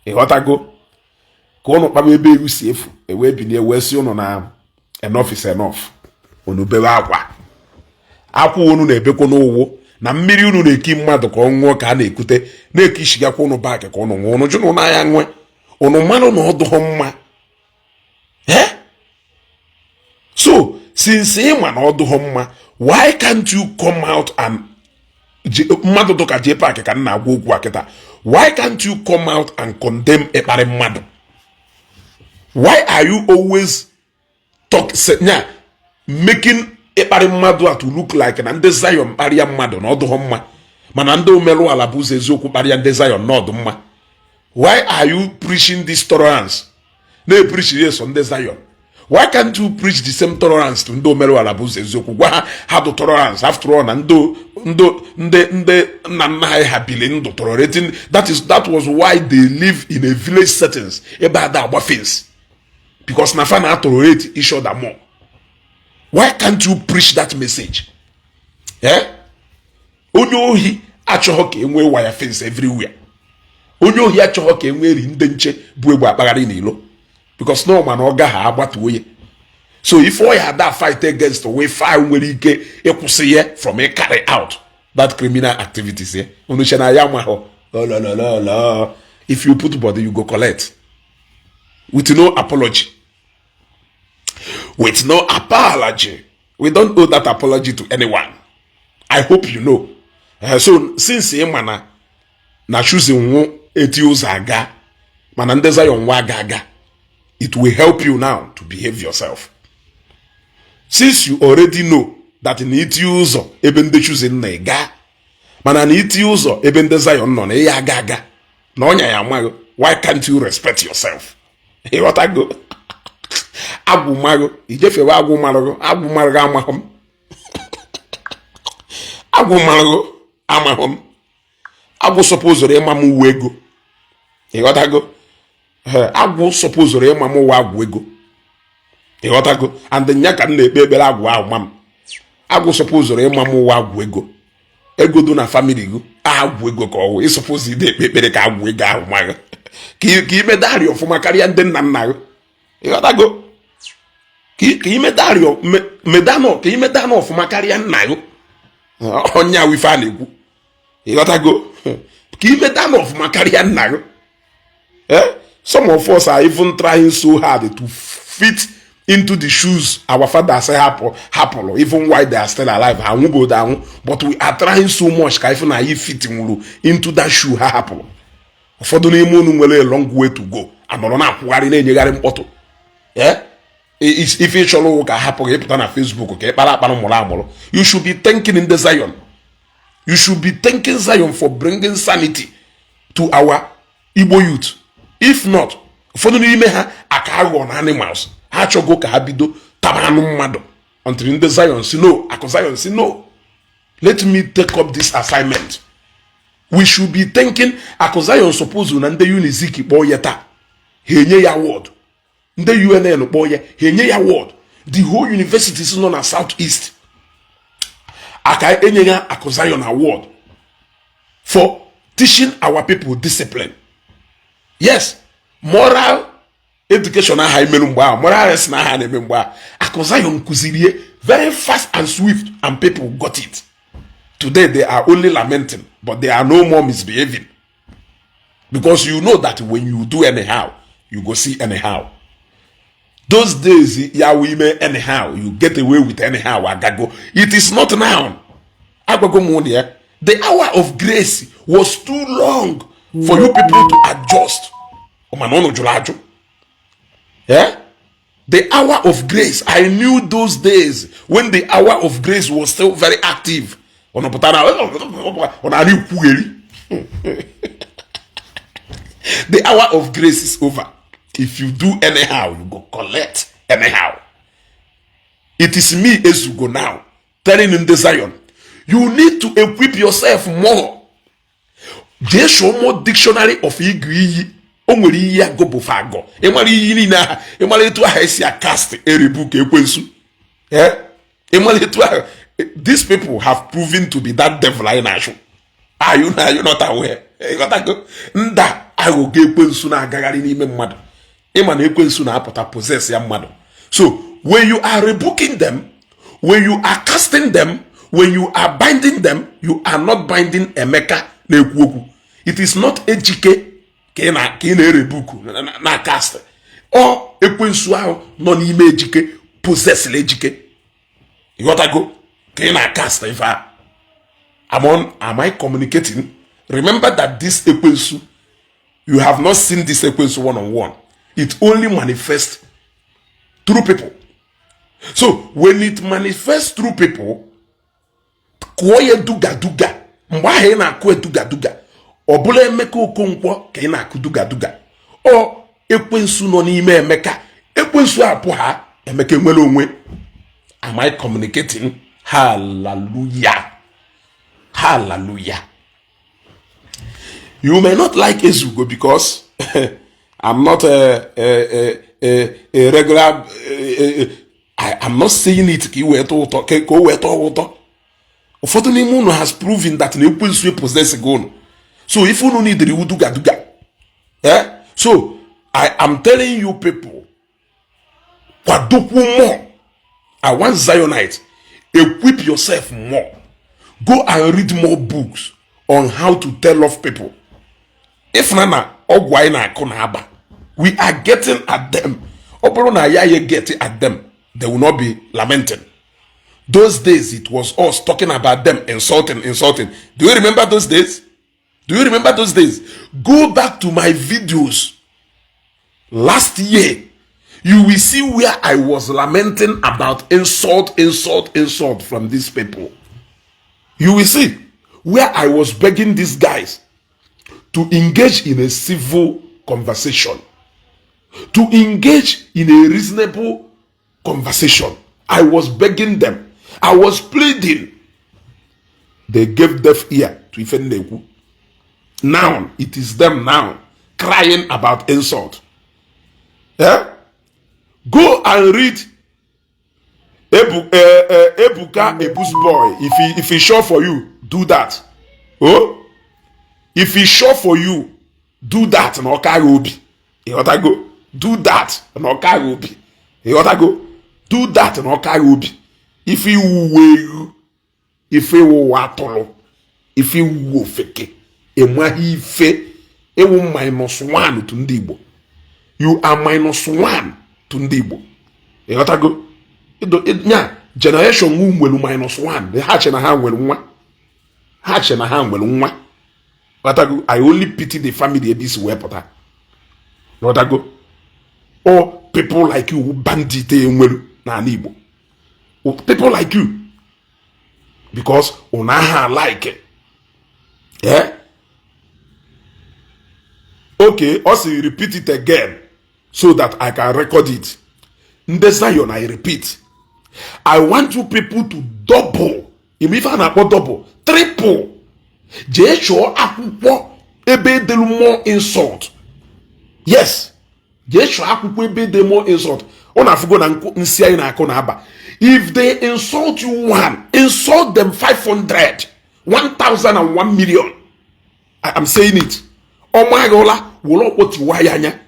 Ịghọtago? Ka ụnụ kpaba ebe ewu si efu, ewee binie wee sị ụnụ na enough is enough. Unu bebe akwa akwa unu na-ebekwa n'ụwụ na mmiri unu na-eki mmadụ ka ọ ṅụọ ka a na-ekute na-eke ishigakwa ụnụ baakị ka ụnụ ṅụọ. Ụnụ jụ na ụnụ anya nwe ụnụ mmanụ na ọdụghọ mma. Eh, so since ịma na ọdụghọ mma, why can't you come out and mmadụ dụka jee paakị ka m na-agwa okwu a kịta? Why can't you come out and condemn ịkparị mmadụ? Why are you always talk nya making ịkparị mmadụ a to look like na ndị Zion kparịa mmadụ na ọdụghọ mma, mana ndị omerụ ala bụ ụzọ eziokwu kparịa ndị Zion na ọdụ mma? Why are you preaching this tolerance? Na-epreach yes ndị Zion. Why can't you preach the same tolerance to ndị omerụala bụ ụzọ eziokwu? Gwa ha ha dị tolerance. After all, na ndị nna nna ha ha bili ndụ tolerating. That was why they live in a village settings ebe ada agba fence, because na fa na tolerate each other more. Why can't you preach that message? Eh? Onye ohi achọghị ka e nwee wire fence everywhere. Onye ohi achọghị ka e nwee ri ndị nche bụ egbe akpagharị n'ilo, because no ma na ọ gaghị agbatuo ya. So if ọ ya ada fight against wee file nwere ike ịkwụsị ya from carry out that criminal activities ya. Unu che na ya amahụ ololololo. If you put body, you go collect with no apology, with no apology. We don't owe that apology to anyone. I hope you know. So since ị ma na choosing nwụ eti ụzọ aga, mana ndị Zion nwa aga aga, it will help you now to behave yourself. Since you already know that na iti ụzọ ebe ndị choosing na ịga, mana na iti ụzọ ebe ndị Zion nọ na ịya aga aga na ọnya ya amaghị, why can't you respect yourself? Ịghọtago? Agwụ maghụ ijefewe, agwụ marụgụ, agwụ marụgụ amahụ m, agwụ marụgụ amahụ m. Agwụ sọpụzụrụ ịma m uwe ego. Ịghọtago? Agwụ sọpụzụrụ ịma m uwe agwụ ego. Ịghọtago? And nya ka m na-ekpe ekpere, agwụ ahụ ma m. Agwụ sọpụzụrụ ịma m uwe agwụ ego. Ego dị na family gị, agwụ ego ka ọwụ. Ịsọpụzụ ide ekpe ekpere ka agwụ ego ahụ ma gị, ka ime darị ọfụma karịa ndị nna nna gị. Ịghọtago? Ka ime darị medanụ, ka ime danụ ọfụma karịa nna gị. Onye awụ ife a na-ekwu. Ịghọtago? Ka ime danụ ọfụma karịa nna gị. Eh? Some of us are even trying so hard to fit into the shoes our fathers hapụ hapụrụ, even while they are still alive. Anwụgodo anwụ, but we are trying so much ka ife na anyị fit nwuru into that shoe ha hapụrụ. Ụfọdụ n'ime unu nwere a long way to go, anọrọ na-akwụgharị, na-enyegharị mkpọtụ. Eh? Ife ị chọrọ ka hapụ gị ịpụta na Facebook ka ị kpara akpara mụrụ amụrụ. You should be thanking in the Zion. You should be thanking Zion for bringing sanity to our Igbo youth. If not, ụfọdụ n'ime ha aka aghụghọ na animals ha achọgo ka ha bido taba anụ mmadụ, until ndị Zion si no, akụ Zion si no, let me take up this assignment. We should be thanking akụ Zion. Suppose na ndị Unizik kpọọ ya taa, ha enye ya award. Ndị UNN kpọọ ya, ha enye ya award. The whole universities nọ na South East aka enye ya akụ Zion award for teaching our people discipline. Yes, moral education aha emerụ mgbe ahụ, moral lesson aha na-eme mgbe ahụ, akụ Zion kụziri very fast and swift, and people got it. Today they are only lamenting, but they are no more misbehaving, because you know that when you do anyhow, you go see anyhow. Those days ya we ime anyhow, you get away with anyhow, agago. It is not now. Agwago m ụnụ ya, the hour of grace was too long for you people to adjust, mana ụnụ jụrụ ajụ. Yeah? The hour of grace, I knew those days when the hour of grace was still very active. Ụnụ pụtara ọ na-arị kwugheri. The hour of grace is over. If you do anyhow, you go collect anyhow. It is me, Ezugo, now telling in the Zion, you need to equip yourself more. Jee show more dictionary of ịgụ iyi. O nwere iyi agụbụfe agọ. Ịmara iyi niile aha, ịmara etu aha esi acast eribu ka ekwensu. Eh? Ịmara etu ahụ these people have proven to be that devil anyị na-achụ. Are you not aware? Ịghọtago? Nda aghụghọ ekwensu na-agagharị n'ime mmadụ. Ịma na ekwensu na-apụta possess ya mmadụ. So when you are rebuking them, when you are casting them, when you are binding them, you are not binding Emeka na-ekwu okwu. It is not Ejike ka ị na-erebuku na cast. Ọ ekwensu ahụ nọ n'ime Ejike, possessla Ejike. Ịghọtago? Ka ị na-cast ife a. Am I communicating? Remember that this ekwensu, you have not seen this ekwensu one on one. It only manifests through people. So when it manifests through people, kụọ ya duga duga. Mgbe ahụ ị na-akụ duga duga, Ọ bụla Emeka Okonkwo ka ị na-akụ duga duga, ọ ekwensu nọ n'ime Emeka. Ekwensu apụ ha, Emeka enwere onwe. Am I communicating? Hallelujah, hallelujah. You may not like Ezugo because I'm not a regular I am not saying it ka i wee tọọ ụtọ, ka o wee tọọ ụtọ. Ụfọdụ n'ime unu has proven that na ekwensu possess gị unu. So if unu need iwu duga duga, eh? So I am telling you people, kwadokwu more. I want Zionite, equip yourself more. Go and read more books on how to tell off people. If na ọgwụ anyị na-akụ na-aba, we are getting at them. Ọ bụrụ na ya get at them, they will not be lamenting. Those days it was us talking about them, insulting, insulting. Do you remember those days? Do you remember those days? Go back to my videos last year, you will see where I was lamenting about insult, insult, insult from these people. You will see where I was begging these guys to engage in a civil conversation, to engage in a reasonable conversation. I was begging them. I was pleading. They gave deaf ear to ife na-ekwu. Now, it is them now crying about insult. Yeah? Go and read Ebuka Ebus boy. If he sure for you, do that. Oh, if he sure for you, do that. Na ọka obi. Ịghọtago? Do that. Na ọka obi. Ịghọtago? Do that. Na ọka obi. Ife iwu ewu, ife iwu atụrụ, ife iwu ofeke, enweghị ife ewu minus one to ndị Igbo. You are minus one to ndị Igbo. Ịghọtago? Nya generation nwu nwere minus one. Ha che na ha nwere nwa, ha che na ha nwere nwa. Ghọtago? I only pity the family ebe isi wee pụta. Ghọtago? All people like you, bandit enwere n'ala Igbo, people like you, because unu aha like, eh? Okay, ọ sị repeat it again so that I can record it. Ndị Zion, I repeat, I want you people to double. Ime ife a na-akpọ double, triple. Jee chọọ akwụkwọ ebe edelu more insult. Yes, jee chọọ akwụkwọ ebe ede more insult. Ọ na-afụgo na nsị anyị na-akụ na-aba. If they insult you one, insult them 500, 1001 million. I am saying it. Ọma agha ụla were ọkpọ tiwa ya anya.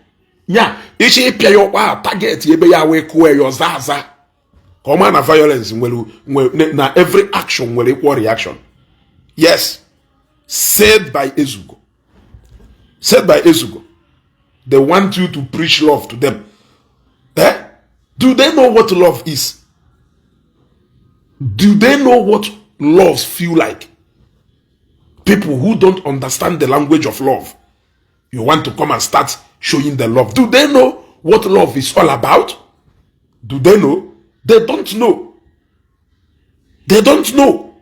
Nya ịchọ ịpịa ya ọkpa ahụ, target ebe ya wee kụọ ya ọza aza, ka ọ maa na violence nwere na every action nwere equal reaction. Yes, said by Ezugo, said by Ezugo. They want you to preach love to them, eh? Do they know what love is? Do they know what love feel like? People who don't understand the language of love, you want to come and start showing the love. Do they know what love is all about? Do they know? They don't know. They don't know.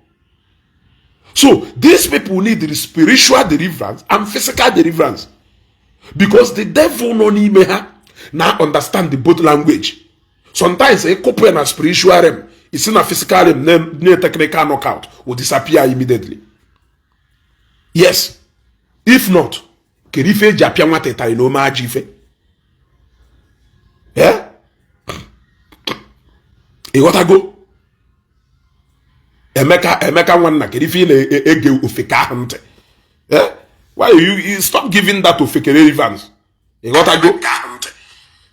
So these people need the spiritual deliverance and physical deliverance, because the devil nọ n'ime ha na understand the both language. Sometimes ịkụpụ ya na spiritual realm, isi na physical realm na technical knockout will disappear immediately. Yes, if not, kedu ife eji apịa nwata ịtarị na ome ajọ ife? Eh, ịghọtago? Emeka, Emeka nwanna, kedu ife ị na-ege ofeke ahụ ntị? Eh, why you stop giving that ofeke relevance? Ịghọtago?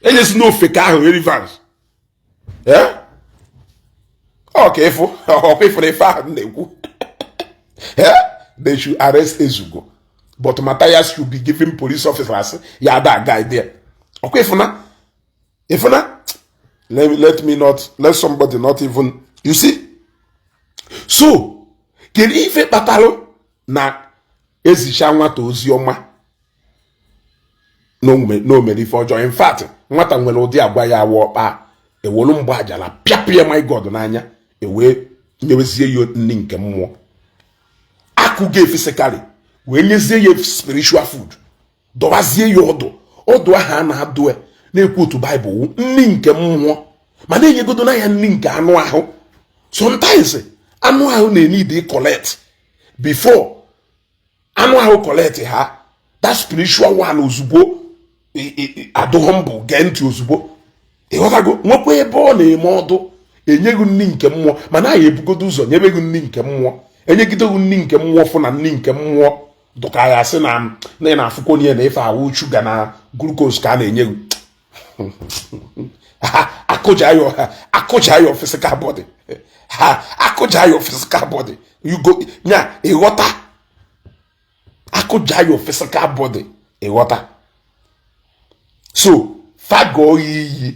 Enyesi na ofeke ahụ relevance. Eh, ọ ka ịfụ ọkwa ịfụrụ ife ahụ m na-ekwu. Eh, they should arrest Ezugo, but Matthias should be giving police officers ya ada guide there. Ọkwa ịfụna, ịfụna. Let me not, let somebody not even, you see. So kedu ife kpatalụ na ezicha nwata ozi ọma na o mere ife ọjọọ? In fact, nwata nwere ụdị agwa ya awa ọkpa ewolu mgbe ajala pịapụ ya, my God, n'anya, ewee nyewezie ya nri nke mmụọ. Akụgo physically, Wee nyezie ya spiritual food, dọwazie ya ọdụ. Ọdụ ahụ a na-adụ ya na-ekwu otu Baịbụl, nri nke mmụọ, ma na-enyegodo na ya nri nke anụ ahụ. Sometimes anụ ahụ na-eneed collect before anụ ahụ collect ha that spiritual one. Ozugbo adụghọ mbụ, gee ntị ozugbo, ịghọtago? Nwekwa ebe ọ na-eme ọdụ enyeghị nri nke mmụọ, mana anyị ebugodo ụzọ nyebe gị nri nke mmụọ. Enyegidegị nri nke mmụọ, fụ na nri nke mmụọ dụka ya, asị na ị na-afụkwa onye na ife awụ sugar na glucose ka a na-enye gị. Akụja ya, akụja your physical body, ha akụja your physical body, you go nya ịghọta. Akụja your physical body, ịghọta. So fagọọ iyi,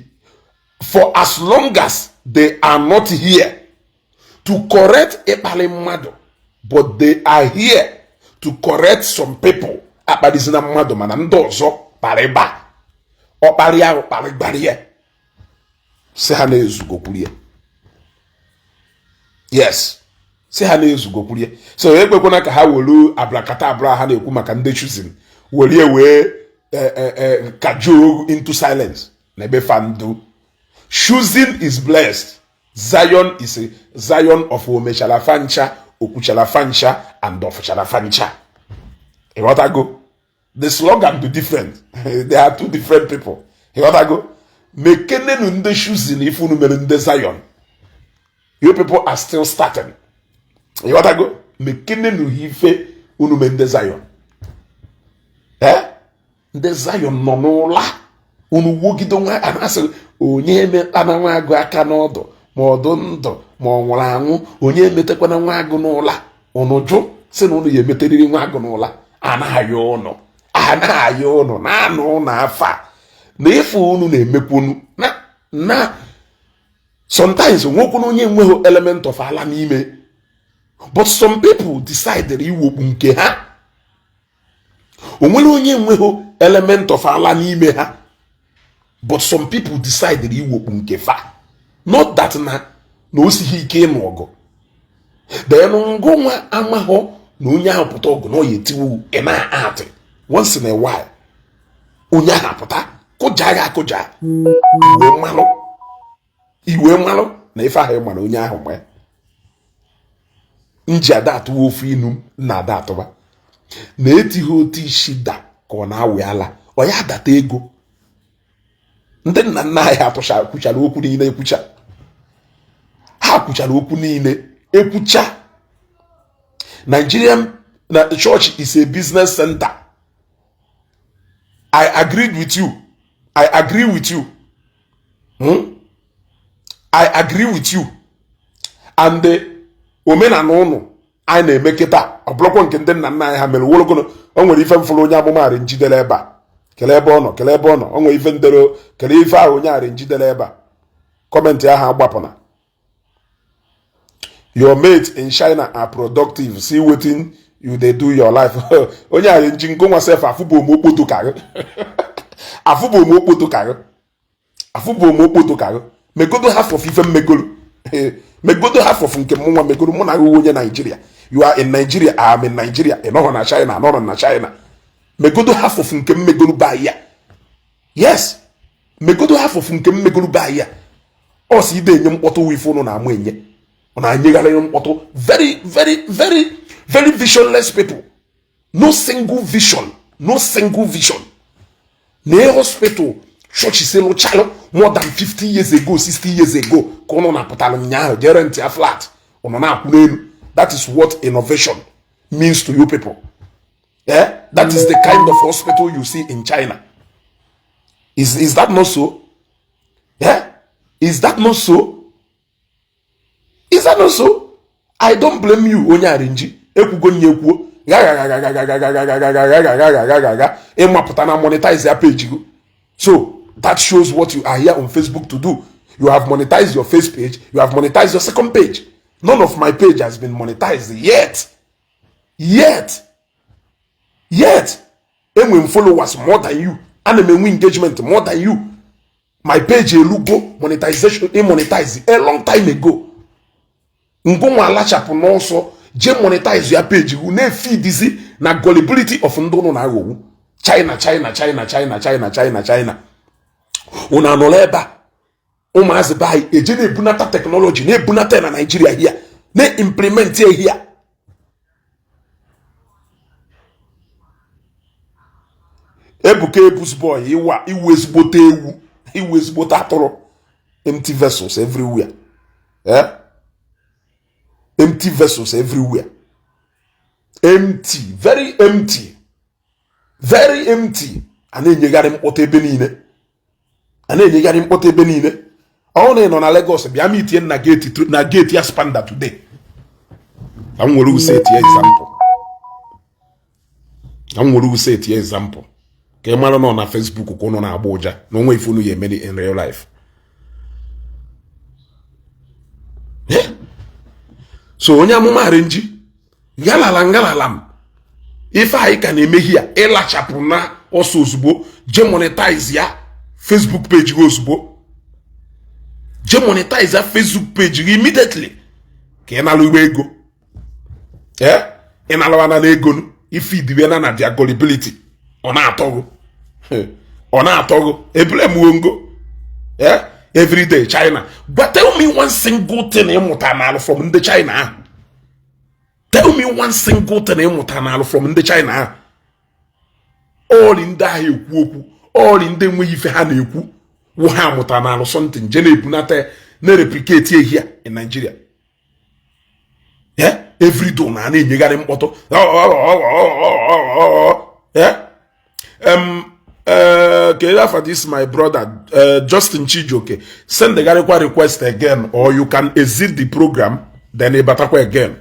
for as long as they are not here to correct ịkpali mmadụ, but they are here to correct some people akparịzina mmadụ, mana ndị ọzọ kparịba ọkparị ahụ kparịgbara ya, si ha na-ezugokwuru ya. Yes, si ha na-ezugokwuru ya. So ekwekwana ka ha welu abrakata abra ha na-ekwu maka ndị Chosen werie wee cajole into silence. Na ebe fandu Choosing is blessed. Zion is a Zion of omechara fancha, okwuchara fancha and ọfụchara fancha. Ịghọtago? The slogan do different. They are two different people. Ịghọtago? Mekenenu ndị Choosing ife unu mere ndị Zion. You people are still starting. Ịghọtago? Mekenenu ife unu mere ndị Zion. Eh, ndị Zion nọ n'ụla unu wogide nwa a na-asị onye emekpana nwa agụ aka n'ọdụ, ma ọdụ ndụ ma ọ nwụrụ anwụ. Onye emetakwana nwa agụ n'ụla. Unu jụ si na unu ya emeteriri nwa agụ n'ụla. Anaghị ụnụ, anaghị ụnụ na-anụ ụnụ afa na ife unu na-emekwunu na sometimes nwekwunu onye enweghị element of ala n'ime, but some people decided iwokpu nke ha. Onwere onye enweghị element of ala n'ime ha, but some people decided iwokpu nke fa. Not that na o sighi ike ịnụ ọgụ. Then ngụ nwa amahọ na onye ahụ pụta ọgụ na ọ ya etiwu. Ị na-atị once in a while, onye ahụ apụta kụja ya, akụja iwe mmalụ, iwe mmalụ na ife ahụ ị mara onye ahụ ma nji ada atụwa ofu inu na ada atụba na etighị otu isi da ka ọ na-awị ala, ọ ya data ego. Ndị nna nna anyị atụcha kwuchara okwu niile ekwucha, ha kwuchara okwu niile ekwucha. Nigerian na church is a business center. I agreed with you. I agree with you. I agree with you. And omenala ụnụ anyị na-eme kịta, ọ bụrụkwa nke ndị nna nna anyị ha mere wologono. O nwere ife mfụrụ onye amụma arị njidere ebe a. Kelee ebe ọ nọ, kelee ebe ọ nọ. O nwere ife ndere, kelee ife ahụ onye arị njidere ebe a. Comment ahụ agbapụna. "Your mate in China are productive. See wetin you dey do your life." Onye arị nji ngo nwa sef, afụbụ m okpoto ka gị, afụbụ m okpoto ka gị, afụbụ m okpoto ka gị. Megodo half of ife mmegolo, megodo half of nke mụ nwa megoro. Mụ na gị onye Nigeria, you are in Nigeria, I am in Nigeria. Ị nọghọ na China, anọrọ na China. Megodo half of nke m megoro ba ya. Yes, megodo half of nke m megoro ba ya. Ọ sị ide enye mkpọtụ, ife ụnụ na-amụ enye, ọ na-anyegharị mkpọtụ. Very, very, very, very visionless people. No single vision, no single vision. Na hospital chọọchị si lụchalụ more than 50 years ago, 60 years ago, ka ụnụ na-apụtalụ nyaahụ jere ntị ya flat, ụnụ na-akwụ n'elu. That is what innovation means to you people. Yeah? That is the kind of hospital you see in China. Is that not so? Yeah? Is that not so? Is that not so? I don't blame you. Onye arinji ekwugo nye ekwuo gagagagagagagagagagagagagagagaga ịmapụta na monetize ya page go. So that shows what you are here on Facebook to do. You have monetized your first page, you have monetized your second page. None of my page has been monetized yet, yet, yet. Enwe m followers more than you, ana m enwe engagement more than you. My page elugo monetization, monetize a long time ago. Ngụnwa alachapụ n'ọsọ jee monetize ya page wu na-efidizi. Na gullibility of ndị ụnụ na-aghọgbu. China, China, China, China, China, China, China. Unu anọrọ ebe a, ụmụazị be anyị eje na-ebunata technology, na-ebunata na Nigeria here, na-implement ya here. Ebuka Ebus boy, iwa iwu ezigbote ewu, iwu ezigbote atụrụ. Empty vessels everywhere, eh? Empty vessels everywhere, empty, very empty, very empty. A na-enyegharị mkpọtụ ebe niile, a na-enyegharị mkpọtụ ebe niile. Ọ na ị nọ na Lagos, bịa meetie na gate, na gate ya Aspamda today, ka m were use etie example, ka m were use etie example, ka ị mara nọ na Facebook ka ụnụ na-agba ụja na onwe ife unu ya eme in real life. So onye amụma arenji ngalala ngalala m ife anyị ka na-eme ya, ịlachapụ na ọsọ ozugbo, je monetize ya Facebook page gị ozugbo, je monetize ya Facebook page gị immediately, ka ị nalụ iwe ego. Ee, ị nalụwa na ego ife idiwe na their gullibility, ọ na-atọgụ, ọ na-atọgụ ebule m ngo. Ee, everyday China. But tell me one single thing ịmụta n'alụ from ndị China ahụ. Tell me one single thing ịmụta n'alụ from ndị China ahụ. Ọrị ndị ahụ ekwu okwu, ọrị ndị enweghị ife ha na-ekwu wụ ha amụta n'alụ something, je na-ebunata, na-replicate ehia in Nigeria. Every day na na-enyegharị mkpọtụ. Kedu afa this my brother, Justin Chijioke? Send gharịkwa request again, or you can exit the program, then ịbatakwa again.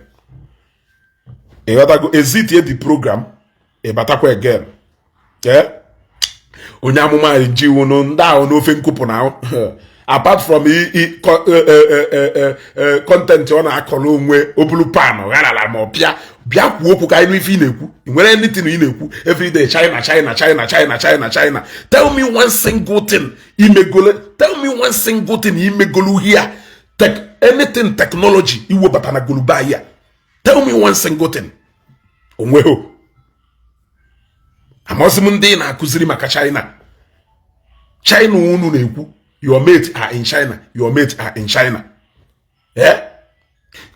Ịghọtago? Exit the program, ịbatakwa again. Onye amụma anyị ji wunu ndị ahụ n'ofe nkụpụ na apart from content ọ na-akọrọ onwe obulu pan gharala ma ọ bịa bịa kwuo okwu ka anyị nụ ife ị na-ekwu. Ị nwere anything ị na-ekwu? Everyday China, China, China, China, China, China. Tell me one single thing imegole. Tell me one single thing imegolu here. Tech, anything technology iwebata na goluba here. Tell me one single thing. Onweho amaghịzị m ndị ị na-akụziri maka China. China unu na-ekwu, your mate are in China, your mate are in China. Eh,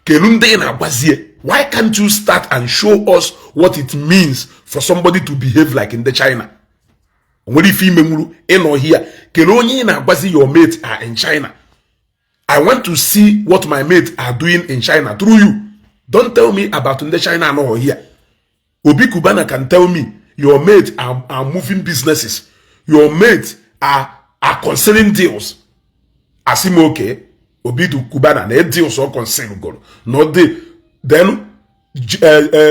kelu ndị ị na-agwazie? Why can't you start and show us what it means for somebody to behave like in the China? Nwere ife ime nwuru ịnọ here. Kelu onye ị na-agwazi your mate are in China? I want to see what my mate are doing in China through you. Don't tell me about ndị China anọghọ here. Obi Cubana can tell me your mate are moving businesses, your mate are concealing deals. Asị m okay, Obi Cubana na deals ọ conceal goro not the then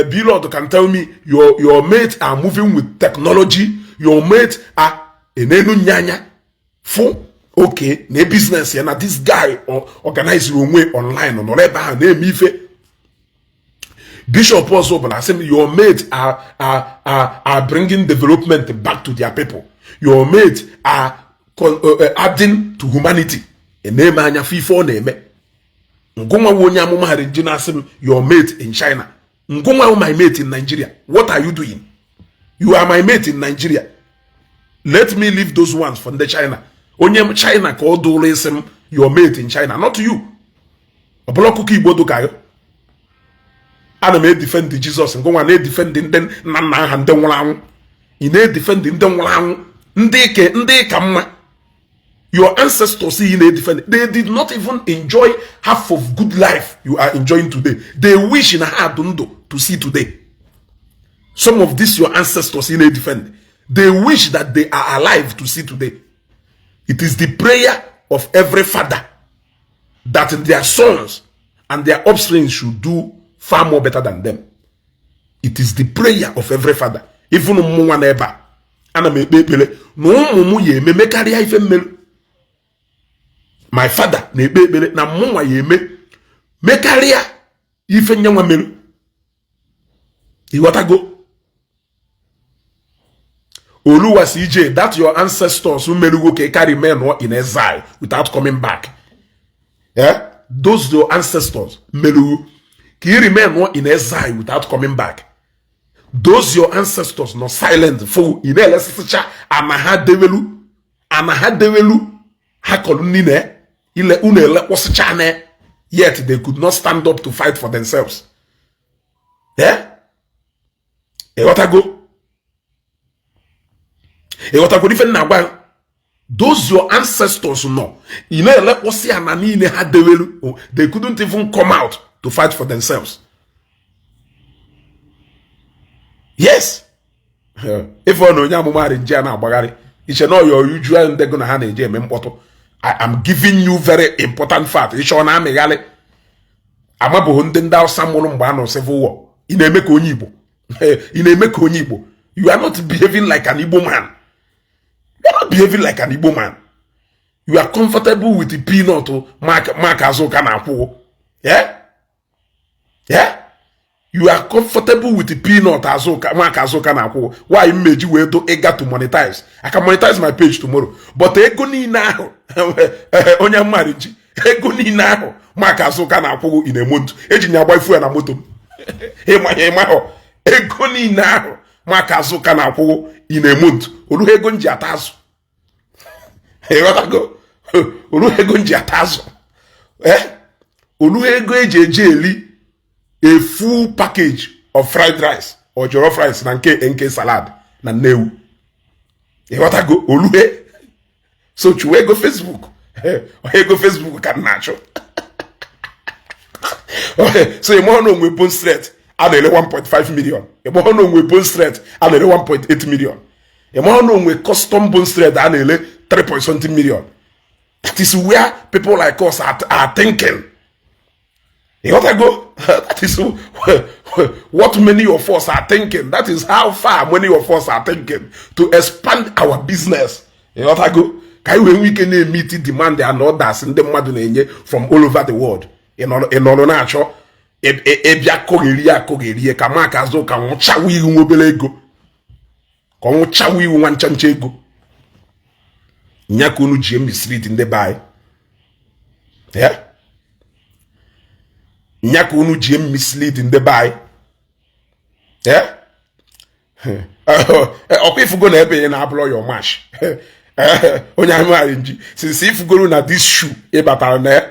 Blord can tell me your mate are moving with technology, your mate are enenu nyanya fụ okay na business ya na this guy organize onwe online nọrọ ebe ahụ na-eme ife. Bishop ọzọ bụla asị m your mate are bringing development back to their people, your mate are adding to humanity. Na-eme anya fụ ife ọ na-eme. Ngụnwa onye amụma ghara nji na-asị m your mate in China. Ngụnwa my mate in Nigeria, what are you doing? You are my mate in Nigeria. Let me leave those ones for ndị China. Onye China ka ọ dụrụ isi m your mate in China, not you. Ọ bụla ọkụkọ Igbo dụka gị. Ana m edefend Jizọs, ngụnwa na-edefend ndị nna nna aha ndị nwụrụ anwụ. Ị na-edefend ndị nwụrụ anwụ, ndị ke ndị ka mma. Your ancestors ị na-edefend, they did not even enjoy half of good life you are enjoying today. They wish na ha dị ndụ to see today. Some of these your ancestors ị na-edefend, they wish that they are alive to see today. It is the prayer of every father that their sons and their offspring should do far more better than them. It is the prayer of every father. Even ụmụ nwa n'ebe a, ana m ekpe ekpere na ụmụ m ya eme mekarịa ife mmerụ. My father na-ekpe ekpere na mụnwa ya eme mekarịa ife nyanwa merụ. Ịghọtago? Oluwa CJ, that your ancestors who merugo ka carry men in exile without coming back. Yeah? Those your ancestors merugo ka i remain in exile without coming back. Those your ancestors nọ silent for ị na-elesịsịcha ana ha dewelu, ana ha dewelu, ha kọrọ nri na ile unu elekwụsịcha na, yet they could not stand up to fight for themselves. Eh, ịghọtago? Ịghọtago ife nna gwa? Those your ancestors nọ ị na-elekpọsị ana niile ha dewelu, they couldn't even come out to fight for themselves. Yes, ife ọ na onye amụma nji a na-agbagharị iche na ọya uju ndị gụ na ha na-eji eme mkpọtụ. I am giving you very important fact. Ịchọ ọ na-amịgharị amabụghị ndị Hausa mụrụ mgbe a nọ civil war. Ị na-eme ka onye Igbo, ị na-eme ka onye Igbo. You are not behaving like an Igbo man. You are not behaving like an Igbo man. You are comfortable with the peanut Mark Azuka na-akwụ. Yeah, you are comfortable with the peanut Azuka, Mark Azuka na-akwụ. Why mmeji wee do eager to monetize? I can monetize my page tomorrow, but ego niile ahụ onye mmadụ ji, ego niile ahụ Mark Azuka na-akwụ in a month, eji nya agba ifu ya na moto m. Ịma ịma ego niile ahụ Mark Azuka na-akwụ in a month, olu ego nji ata azụ. Ịghọtago? Olu ego nji ata azụ, eh, olu ego eji eji eli a full package of fried rice or jollof rice na nke salad na Nnewi. Ịghọtago? Oluhe so chụwa ego Facebook, ego Facebook ka m na-achụ. So ịmụọ na onwe bone straight a na-ere 1.5 million, ịmụọ na onwe bone straight a na-ere 1.8 million, ịmụọ na onwe custom bone straight a na-ere 3 something million. That is where people like us are thinking. Ịghọtago? That is what many of us are thinking. That is how far many of us are thinking to expand our business. Ịghọtago? Ka anyị wee nwee ike na-emeet demand and orders ndị mmadụ na-enye from all over the world. Ị nọrọ na-achọ ịbịa kọgherie akọgherie ka Mark Azuka nwụchawa ihu nwa obere ego, ka ọ nwụchawa ihu nwa ncha ncha ego nya ka unu ji mislead ndị be anyị ya nya ka unu ji mislead ndị be anyị. Ọkwa ifugo na ebe ị na-abụrọ your match, onye amagharị nji. Since ifugoro na this shoe ị batara na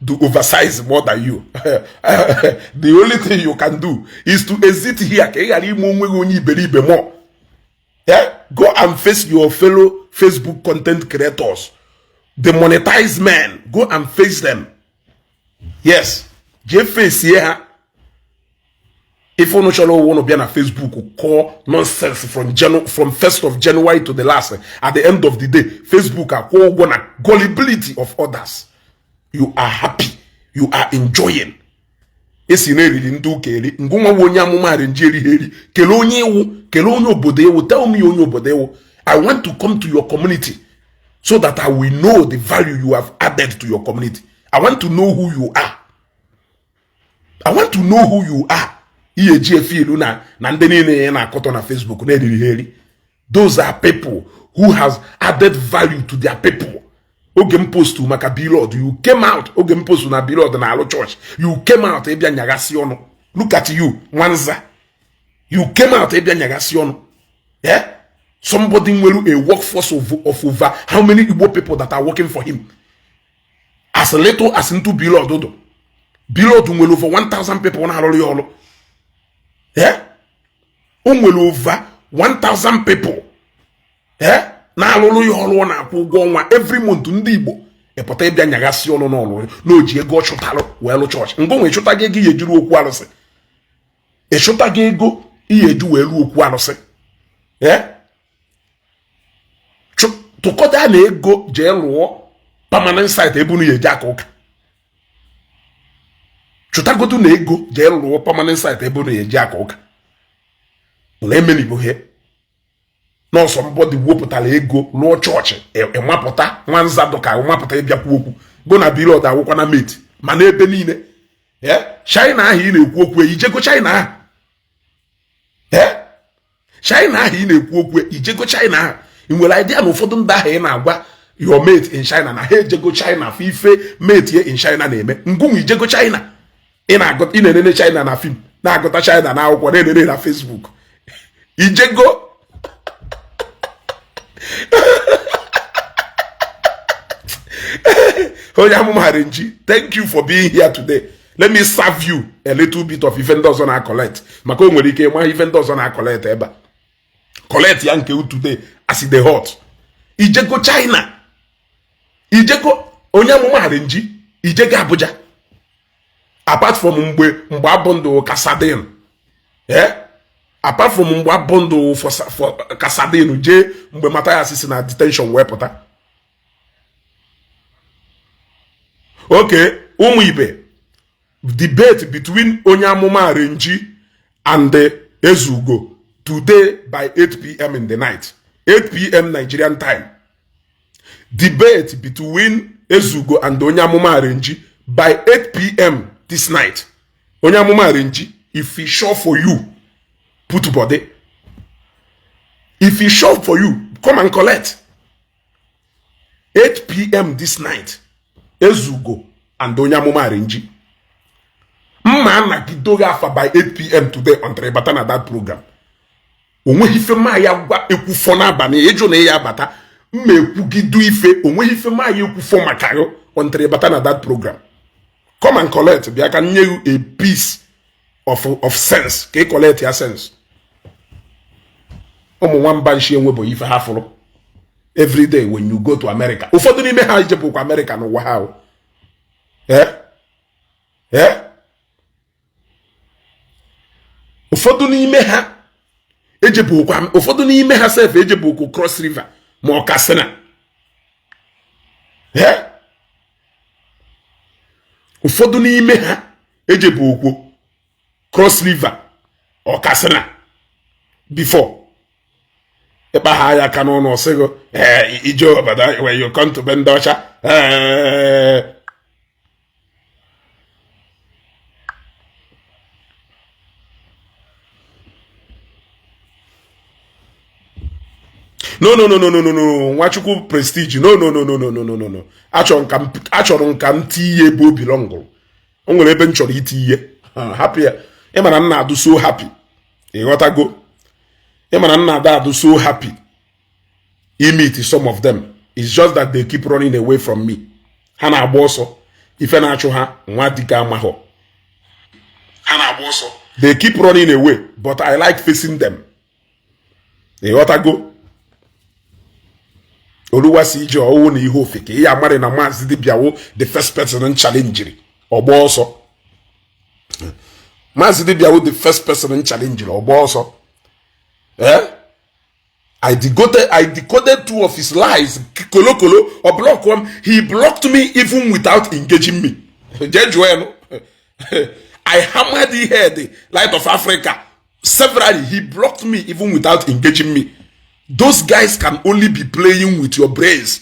do oversize more than you, the only thing you can do is to exit here ka ị ghara ime onwe gị onye iberibe more. Yeah? Go and face your fellow Facebook content creators, the monetized men. Go and face them. Yes, jee face ha. Ife unu chọrọ ụwa, unu bịa na Facebook kọọ nonsense from 1st of January to the last. At the end of the day, Facebook akwụ ụgwọ na gullibility of others. You are happy, you are enjoying. Esi na eriri ndị ụka eri ngụnwa nwa onye amụma nji erighi eri. Kelee onye iwu, kelee onye obodo ewu. Tell me onye obodo ewu. I want to come to your community so that I will know the value you have added to your community. I want to know who you are. I want to know who you are. Ihe eji efe ilu na ndị niile ya na-akọtọ na Facebook na-eriri ha eri, those are people who has added value to their people. Oge m post maka Blord, you came out. Oge m post na Blord na-alụ church, you came out ịbịa nyagasị ọnụ. Look at you, nwanza. You came out ịbịa nyagasị ọnụ. Yeah, somebody nwere a workforce of over how many Igbo people that are working for him? As little as ntu Blord do, Blord nwere over 1000 people na-arụrụ ya ọrụ. Yeah, o nwere over 1000 people, yeah, na-alụrụ ya ọrụ, ọ na-akwụ ụgwọ ọnwa every month. Ndị Igbo ịpụta ịbịa nyagasị ọnụ n'ọlụ na o ji ego ọ chụtalụ wee lụ chọọchị. Ngụ nwe ịchụta gị ego ihe ejuru okwu arụsị, ịchụta gị ego ihe eju wee ruo okwu arụsị. Ee, tụkọta na ego jee lụọ permanent site ebe unu ya eji aka ụka. Chụtagodu na ego jee lụọ permanent site ebe unu ya eji aka ụka. Unu emenigbo he nọọsụ mbọdị wepụtara ego lụọ chọọchị, ịmapụta nwanza dụka ịmapụta ịbịakwu okwu go na Blord awụkwa na mate ma n'ebe niile. China ahụ ị na-ekwu okwu, ijego China ahụ? China ahụ ị na-ekwu okwu, ijego China ahụ? Ị nwere idea na ụfọdụ ndị ahụ ị na-agwa your mate in China na ha ejego China fụ ife mate ye in China na-eme? Ngụnwa, ijego China? Ị na-enene China na film, na-agụta China na akwụkwọ, na-enene na Facebook. Ijego? Onye amụma Arinji, thank you for being here today. Let me serve you a little bit of ife ndị ọzọ na-collect, maka o nwere ike ịma ife ndị ọzọ na-collect ebe a. Collect ya nke today as e dey hot. Ijego China? Ijego? Onye amụma Arinji, ijego Abuja? Apart from mgbe abụ ndụ kasadin, eh, apart from mgbe abụ ndụ for kasadin jee mgbe Mathias si na detention wee pụta. Okay, ụmụ ibe, debate between onye amụma Arinji and Ezugo today by 8 p.m. in the night, 8 p.m. Nigerian time. Debate between Ezugo and onye amụma Arinji by 8 p.m. this night. Onye amụma Arinji, if e sure for you, put body. If e sure for you, come and collect. 8 p.m. this night, Ezugo and onye amụma Arinji. Mma anagido gị afa by 8 p.m. today until ịbata na that program. Onweghị ife ma ya gwa ekwufọ n'abalị ịjụ na ya abata mma ekwugido ife. Onweghị ife ma ya ekwufọ maka gị until ịbata na that program. Come and collect. Bịa ka nye you a piece of sense, ka ị collect ya sense. Ụmụ nwamba nshi enwebụ ife ha fụrụ. Every day when you go to America, ụfọdụ n'ime ha ijepụkwa America n'ụwa ha. Eh eh, ụfọdụ n'ime ha ejepụkwa, ụfọdụ n'ime ha sef ejepụkwa Cross River ma ọ Katsina. Eh, ụfọdụ n'ime ha ejepụkwa Cross River ọ Katsina before. Ịkpa ha ya aka n'ọnụ, ọsịgụ ee ije obodo when you come to be ndị ọcha. Ee, no, no, no, no, no, no, no. Nwachukwu Prestige, no, no, no, no, no, no, no, no, no. Achọrọ m ka m tinye ebe o belongụrụ. O nwere ebe m chọrọ iti ihe. Hapụ ya. Ị mara m na-adụ so happy, ịghọtago? Ị mara m na-ada adụ so happy meet some of them. It's just that they keep running away from me. Ha na-agba ọsọ. Ife na-achụ ha, nwa dike amahọ. Ha na-agba ọsọ, they keep running away, but I like facing them, ịghọtago? Oluwasi ije ọwụ na ihe ofeke ihe amarị na Maazị Dibịawo, the first person challengiri, ọgba ọsọ. Maazị Dibịawo, the first person challengiri, ọgba ọsọ. Eh, I decoded two of his lies. Kolo kolo or block him. He blocked me even without engaging me. Jee jụọ ya nụ. I hammered the head, Light of Africa, severally. He blocked me even without engaging me. Those guys can only be playing with your brains.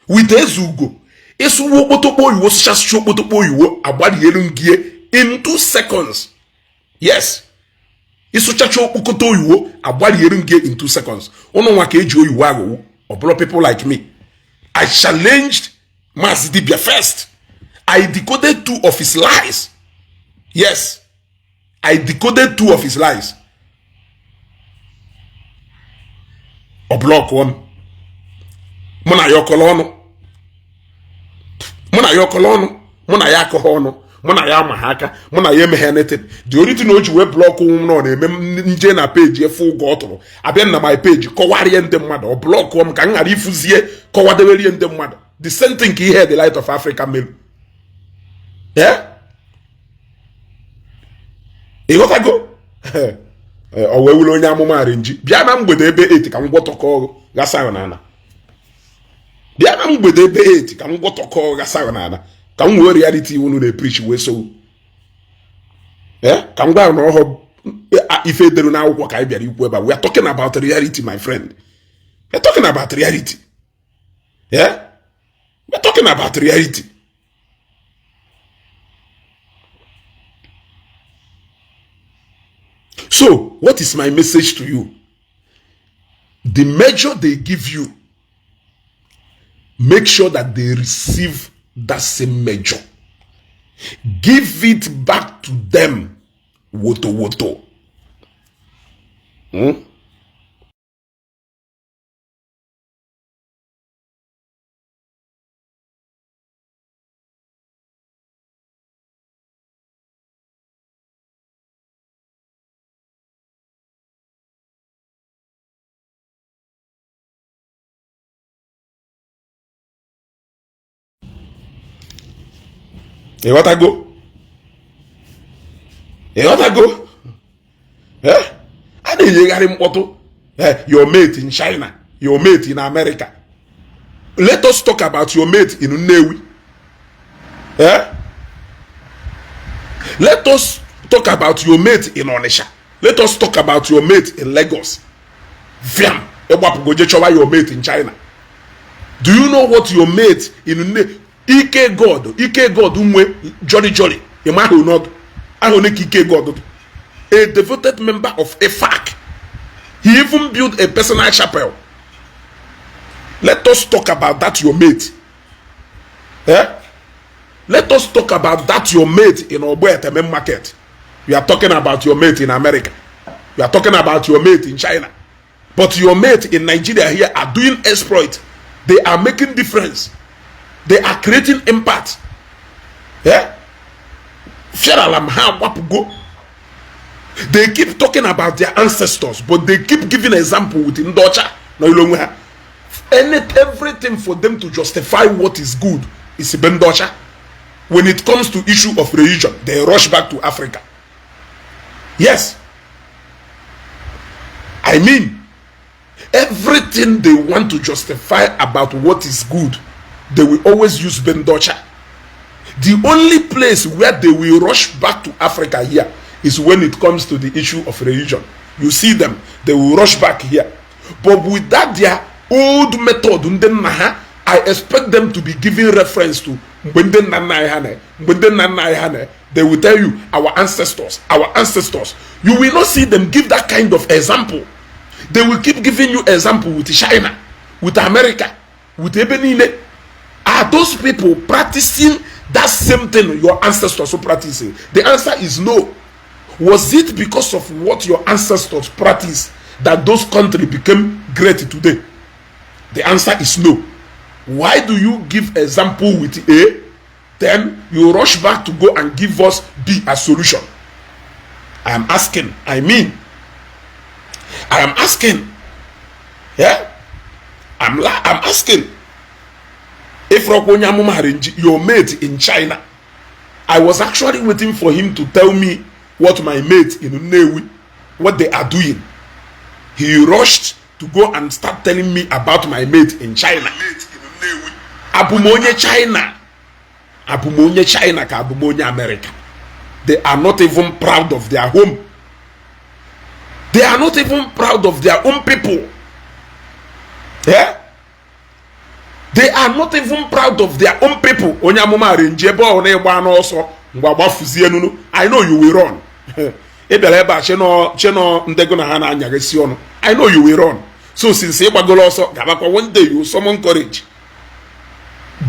With Ezugo, ịsụwa okpotokpo oyiwo, sụchasịcha okpotokpo oyiwo, agbali elu ngie in 2 seconds. Yes, ịsụchacha okpokọta oyiwo, agbali elu ngie in 2 seconds. Ụnụ nwa ka eji oyiwo aghọwo ọ bụrụ people like me. I challenged Maazị Dibia first. I decoded two of his lies. Yes, I decoded two of his lies. Ọ blockụọ m. Mụ na ya ọkọlọ ọnụ, mụ na ya ọkọlọ ọnụ, mụ na ya akọghọ ọnụ, mụ na ya ama ha aka, mụ na ya emeghe anything. The only thing o ji wee block m nọ na-eme m nje na page efu ụgwọ ọ tụrụ abịa na my page kọwarịa ndị mmadụ. Ọ blockụọ m ka m ghara ịfụzie kọwadeberie ndị mmadụ. The same thing ka ihe the Light of Africa melu. Eh, ịghọtago? Ọ wee were onye amụma Arinji bịa na mgbede ebe 8 ka m gwọtọkọ ghasa n'ala. Bịa na mgbede ebe 8 ka m gwọtọkọ ghasa n'ala, ka m wee reality unu na-epreach wee so. Ee, ka m gwa na ọhọ ife edere n'akwụkwọ ka anyị bịara ikwu ebe a. We are talking about reality, my friend. We are talking about reality. Yeah, we are talking about reality. So what is my message to you? The measure they give you, make sure that they receive that same measure. Give it back to them woto woto. Hmm? Ịghọtago? Ịghọtago? A na-enyegharị mkpọtụ, your mate in China, your mate in America. Let us talk about your mate in Nnewi. Eh? Let us talk about your mate in Onitsha. Let us talk about your mate in Lagos. Viam, ịgbapụgo je chọwa your mate in China. Do you know what your mate in Nne Ike God, Ike God nwe Jolly Jolly, ịma ahụ n'ọdụ ahụ one ka Ike God dị? A devoted member of EFAC. He even built a personal chapel. Let us talk about that your mate. Eh? Let us talk about that your mate in Ogbete Main Market. You are talking about your mate in America. You are talking about your mate in China. But your mate in Nigeria here are doing exploit. They are making difference. They are creating impact. Yeah? Fiaralam ha go. They keep talking about their ancestors, but they keep giving example with ndị ọcha. No, you ha. Any everything for them to justify what is good is be ndị ọcha. When it comes to issue of religion, they rush back to Africa. Yes. I mean, everything they want to justify about what is good, they will always use be ndị ọcha. The only place where they will rush back to Africa here is when it comes to the issue of religion. You see them, they will rush back here. But with that their old method, ndị nna ha, I expect them to be giving reference to mgbe ndị nna nna anyị ha na mgbe ndị nna nna anyị ha na. They will tell you, "Our ancestors, our ancestors." You will not see them give that kind of example. They will keep giving you example with China, with America, with ebe niile. Are those people practicing that same thing your ancestors were practicing? The answer is no. Was it because of what your ancestors practiced that those countries became great today? The answer is no. Why do you give example with A, then you rush back to go and give us B as solution? I am asking. I mean, I am asking. Yeah, I'm asking. If onye amụma your mate in China, I was actually waiting for him to tell me what my mate in Nnewi, what they are doing. He rushed to go and start telling me about my mate in China. Abụ m onye China? Abụ m onye China ka abụ m onye America? They are not even proud of their home. They are not even proud of their own people. Yeah? They are not even proud of their own people. Onye amụma arenji ebe ọ na-ịgba n'ọsọ mgbe agbafuzie nunu. I know you will run. Ị bịara ebe a chenọ ndego na ha na-anyaghịsi ọnụ. I know you will run. So since ị gbagoro ọsọ gabakwa, one day you will summon courage.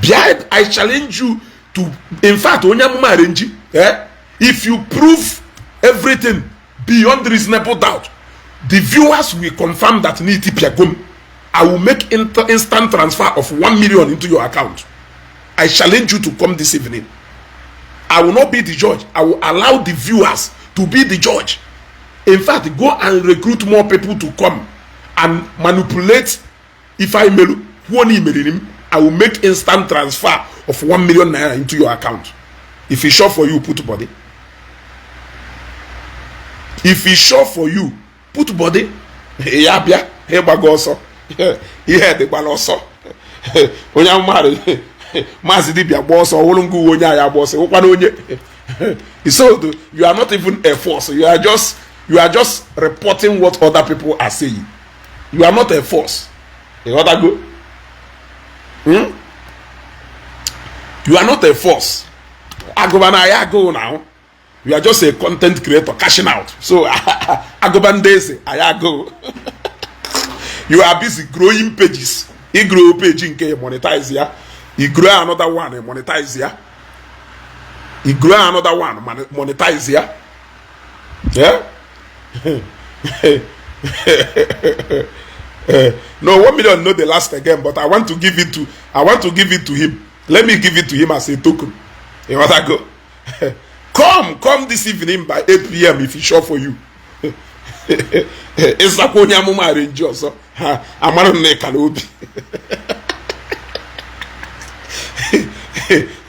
Bịa, I challenge you to, in fact, onye amụma arenji, eh? If you prove everything beyond reasonable doubt, the viewers will confirm that n'itipịagom, I will make instant transfer of 1 million into your account. I challenge you to come this evening. I will not be the judge. I will allow the viewers to be the judge. In fact, go and recruit more people to come and manipulate. If I melu kwuo na imeriri m, I will make instant transfer of ₦1 million into your account. If it's sure for you, put body. If it's sure for you, put body. Ya bịa ịgbago ọsọ, ihe dịgbara ọsọ. Onye mmadụ maazị dibịa gba ọsọ wụrụ ngwa uwe onye agha gba ọsọ wụkwana onye. So you are not even a force. You are just reporting what other people are saying. You are not a force. Ịghọtago? Hmm? You are not a force. Agụba na ya agụụ na ahụ. You are just a content creator cashing out. So agụba ndị eze anyị agụụ. You are busy growing pages. I grow page nke monetize ya, I grow another one, monetize ya, I grow another one, monetize ya. Yeah. No, 1 million no dey last again, but I want to give it to him. Let me give it to him as a token. You want to go? Come this evening by 8 p.m. if it's sure for you. Ịzakwa onye amụma arenji ọzọ ha amara m na ịkara obi.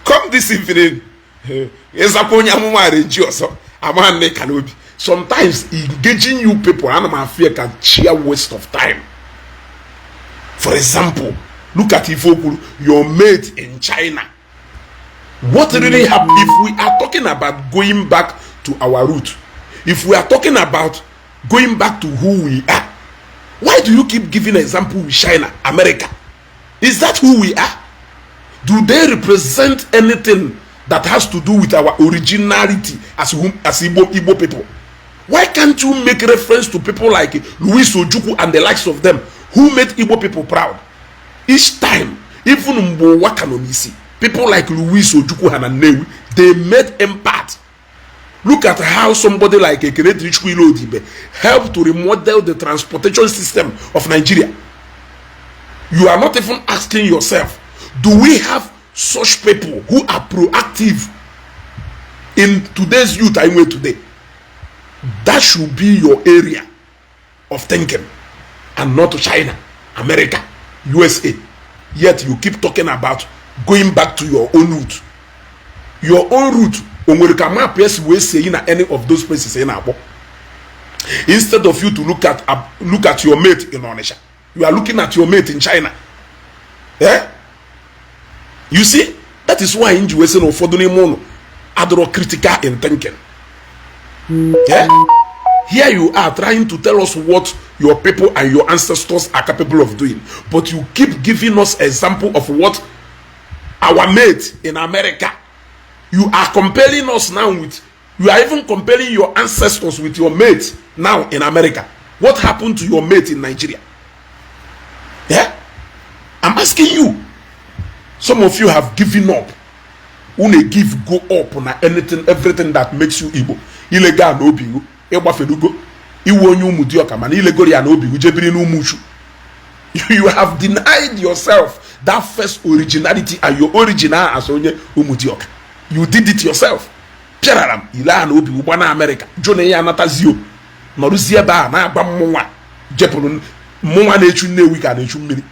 Come this evening. Ịzakwa onye amụma reji ọzọ ama nne ka n'obi. Sometimes engaging you people, ana m afịa ka sheer waste of time. For example, look at ife o kwuru, your mate in China. What really happened? If we are talking about going back to our root, if we are talking about going back to who we are, why do you keep giving example with China, America? Is that who we are? Do they represent anything that has to do with our originality as Igbo people? Why can't you make reference to people like Louis Ojukwu and the likes of them who made Igbo people proud each time? Even mgbe ụwa ka nọ n'isi, people like Louis Ojukwu ha na Nnewi, they made impact. Look at how somebody like Ekene Dirichukwu Ilodibe helped to remodel the transportation system of Nigeria. You are not even asking yourself, do we have such people who are proactive in today's youth I know today? That should be your area of thinking and not China, America, USA. Yet you keep talking about going back to your own root. Your own root, o nwere ka map esi wee see na any of those places ị na-akpọ? Instead of you to look at your mate in Onitsha, you are looking at your mate in China. Eh? You see, that is why nji wee sị na ụfọdụ n'ime ụnụ adịrọ critical in thinking. Yeah? Here you are trying to tell us what your people and your ancestors are capable of doing, but you keep giving us example of what our mate in America. You are comparing us now with, you are even comparing your ancestors with your mate now in America. What happened to your mate in Nigeria? Yeah? I'm asking you. Some of you have given up. Unu give go up na anything, everything that makes you Igbo. Ilega na obi ịgbaferugo iwu onye Ụmụdịọka, mana ilegoro ya na obi jebiri n'Ụmụchu. You have denied yourself that first originality and your original as onye Ụmụdịọka. You did it yourself. Pịarara m ile a na obi ụgba na Amerịka jụ na ya anatazio, nọrụzie ebe a na-agba mmụnwa jepụrụ mmụnwa na-echu Nnewi ka na-echu mmiri.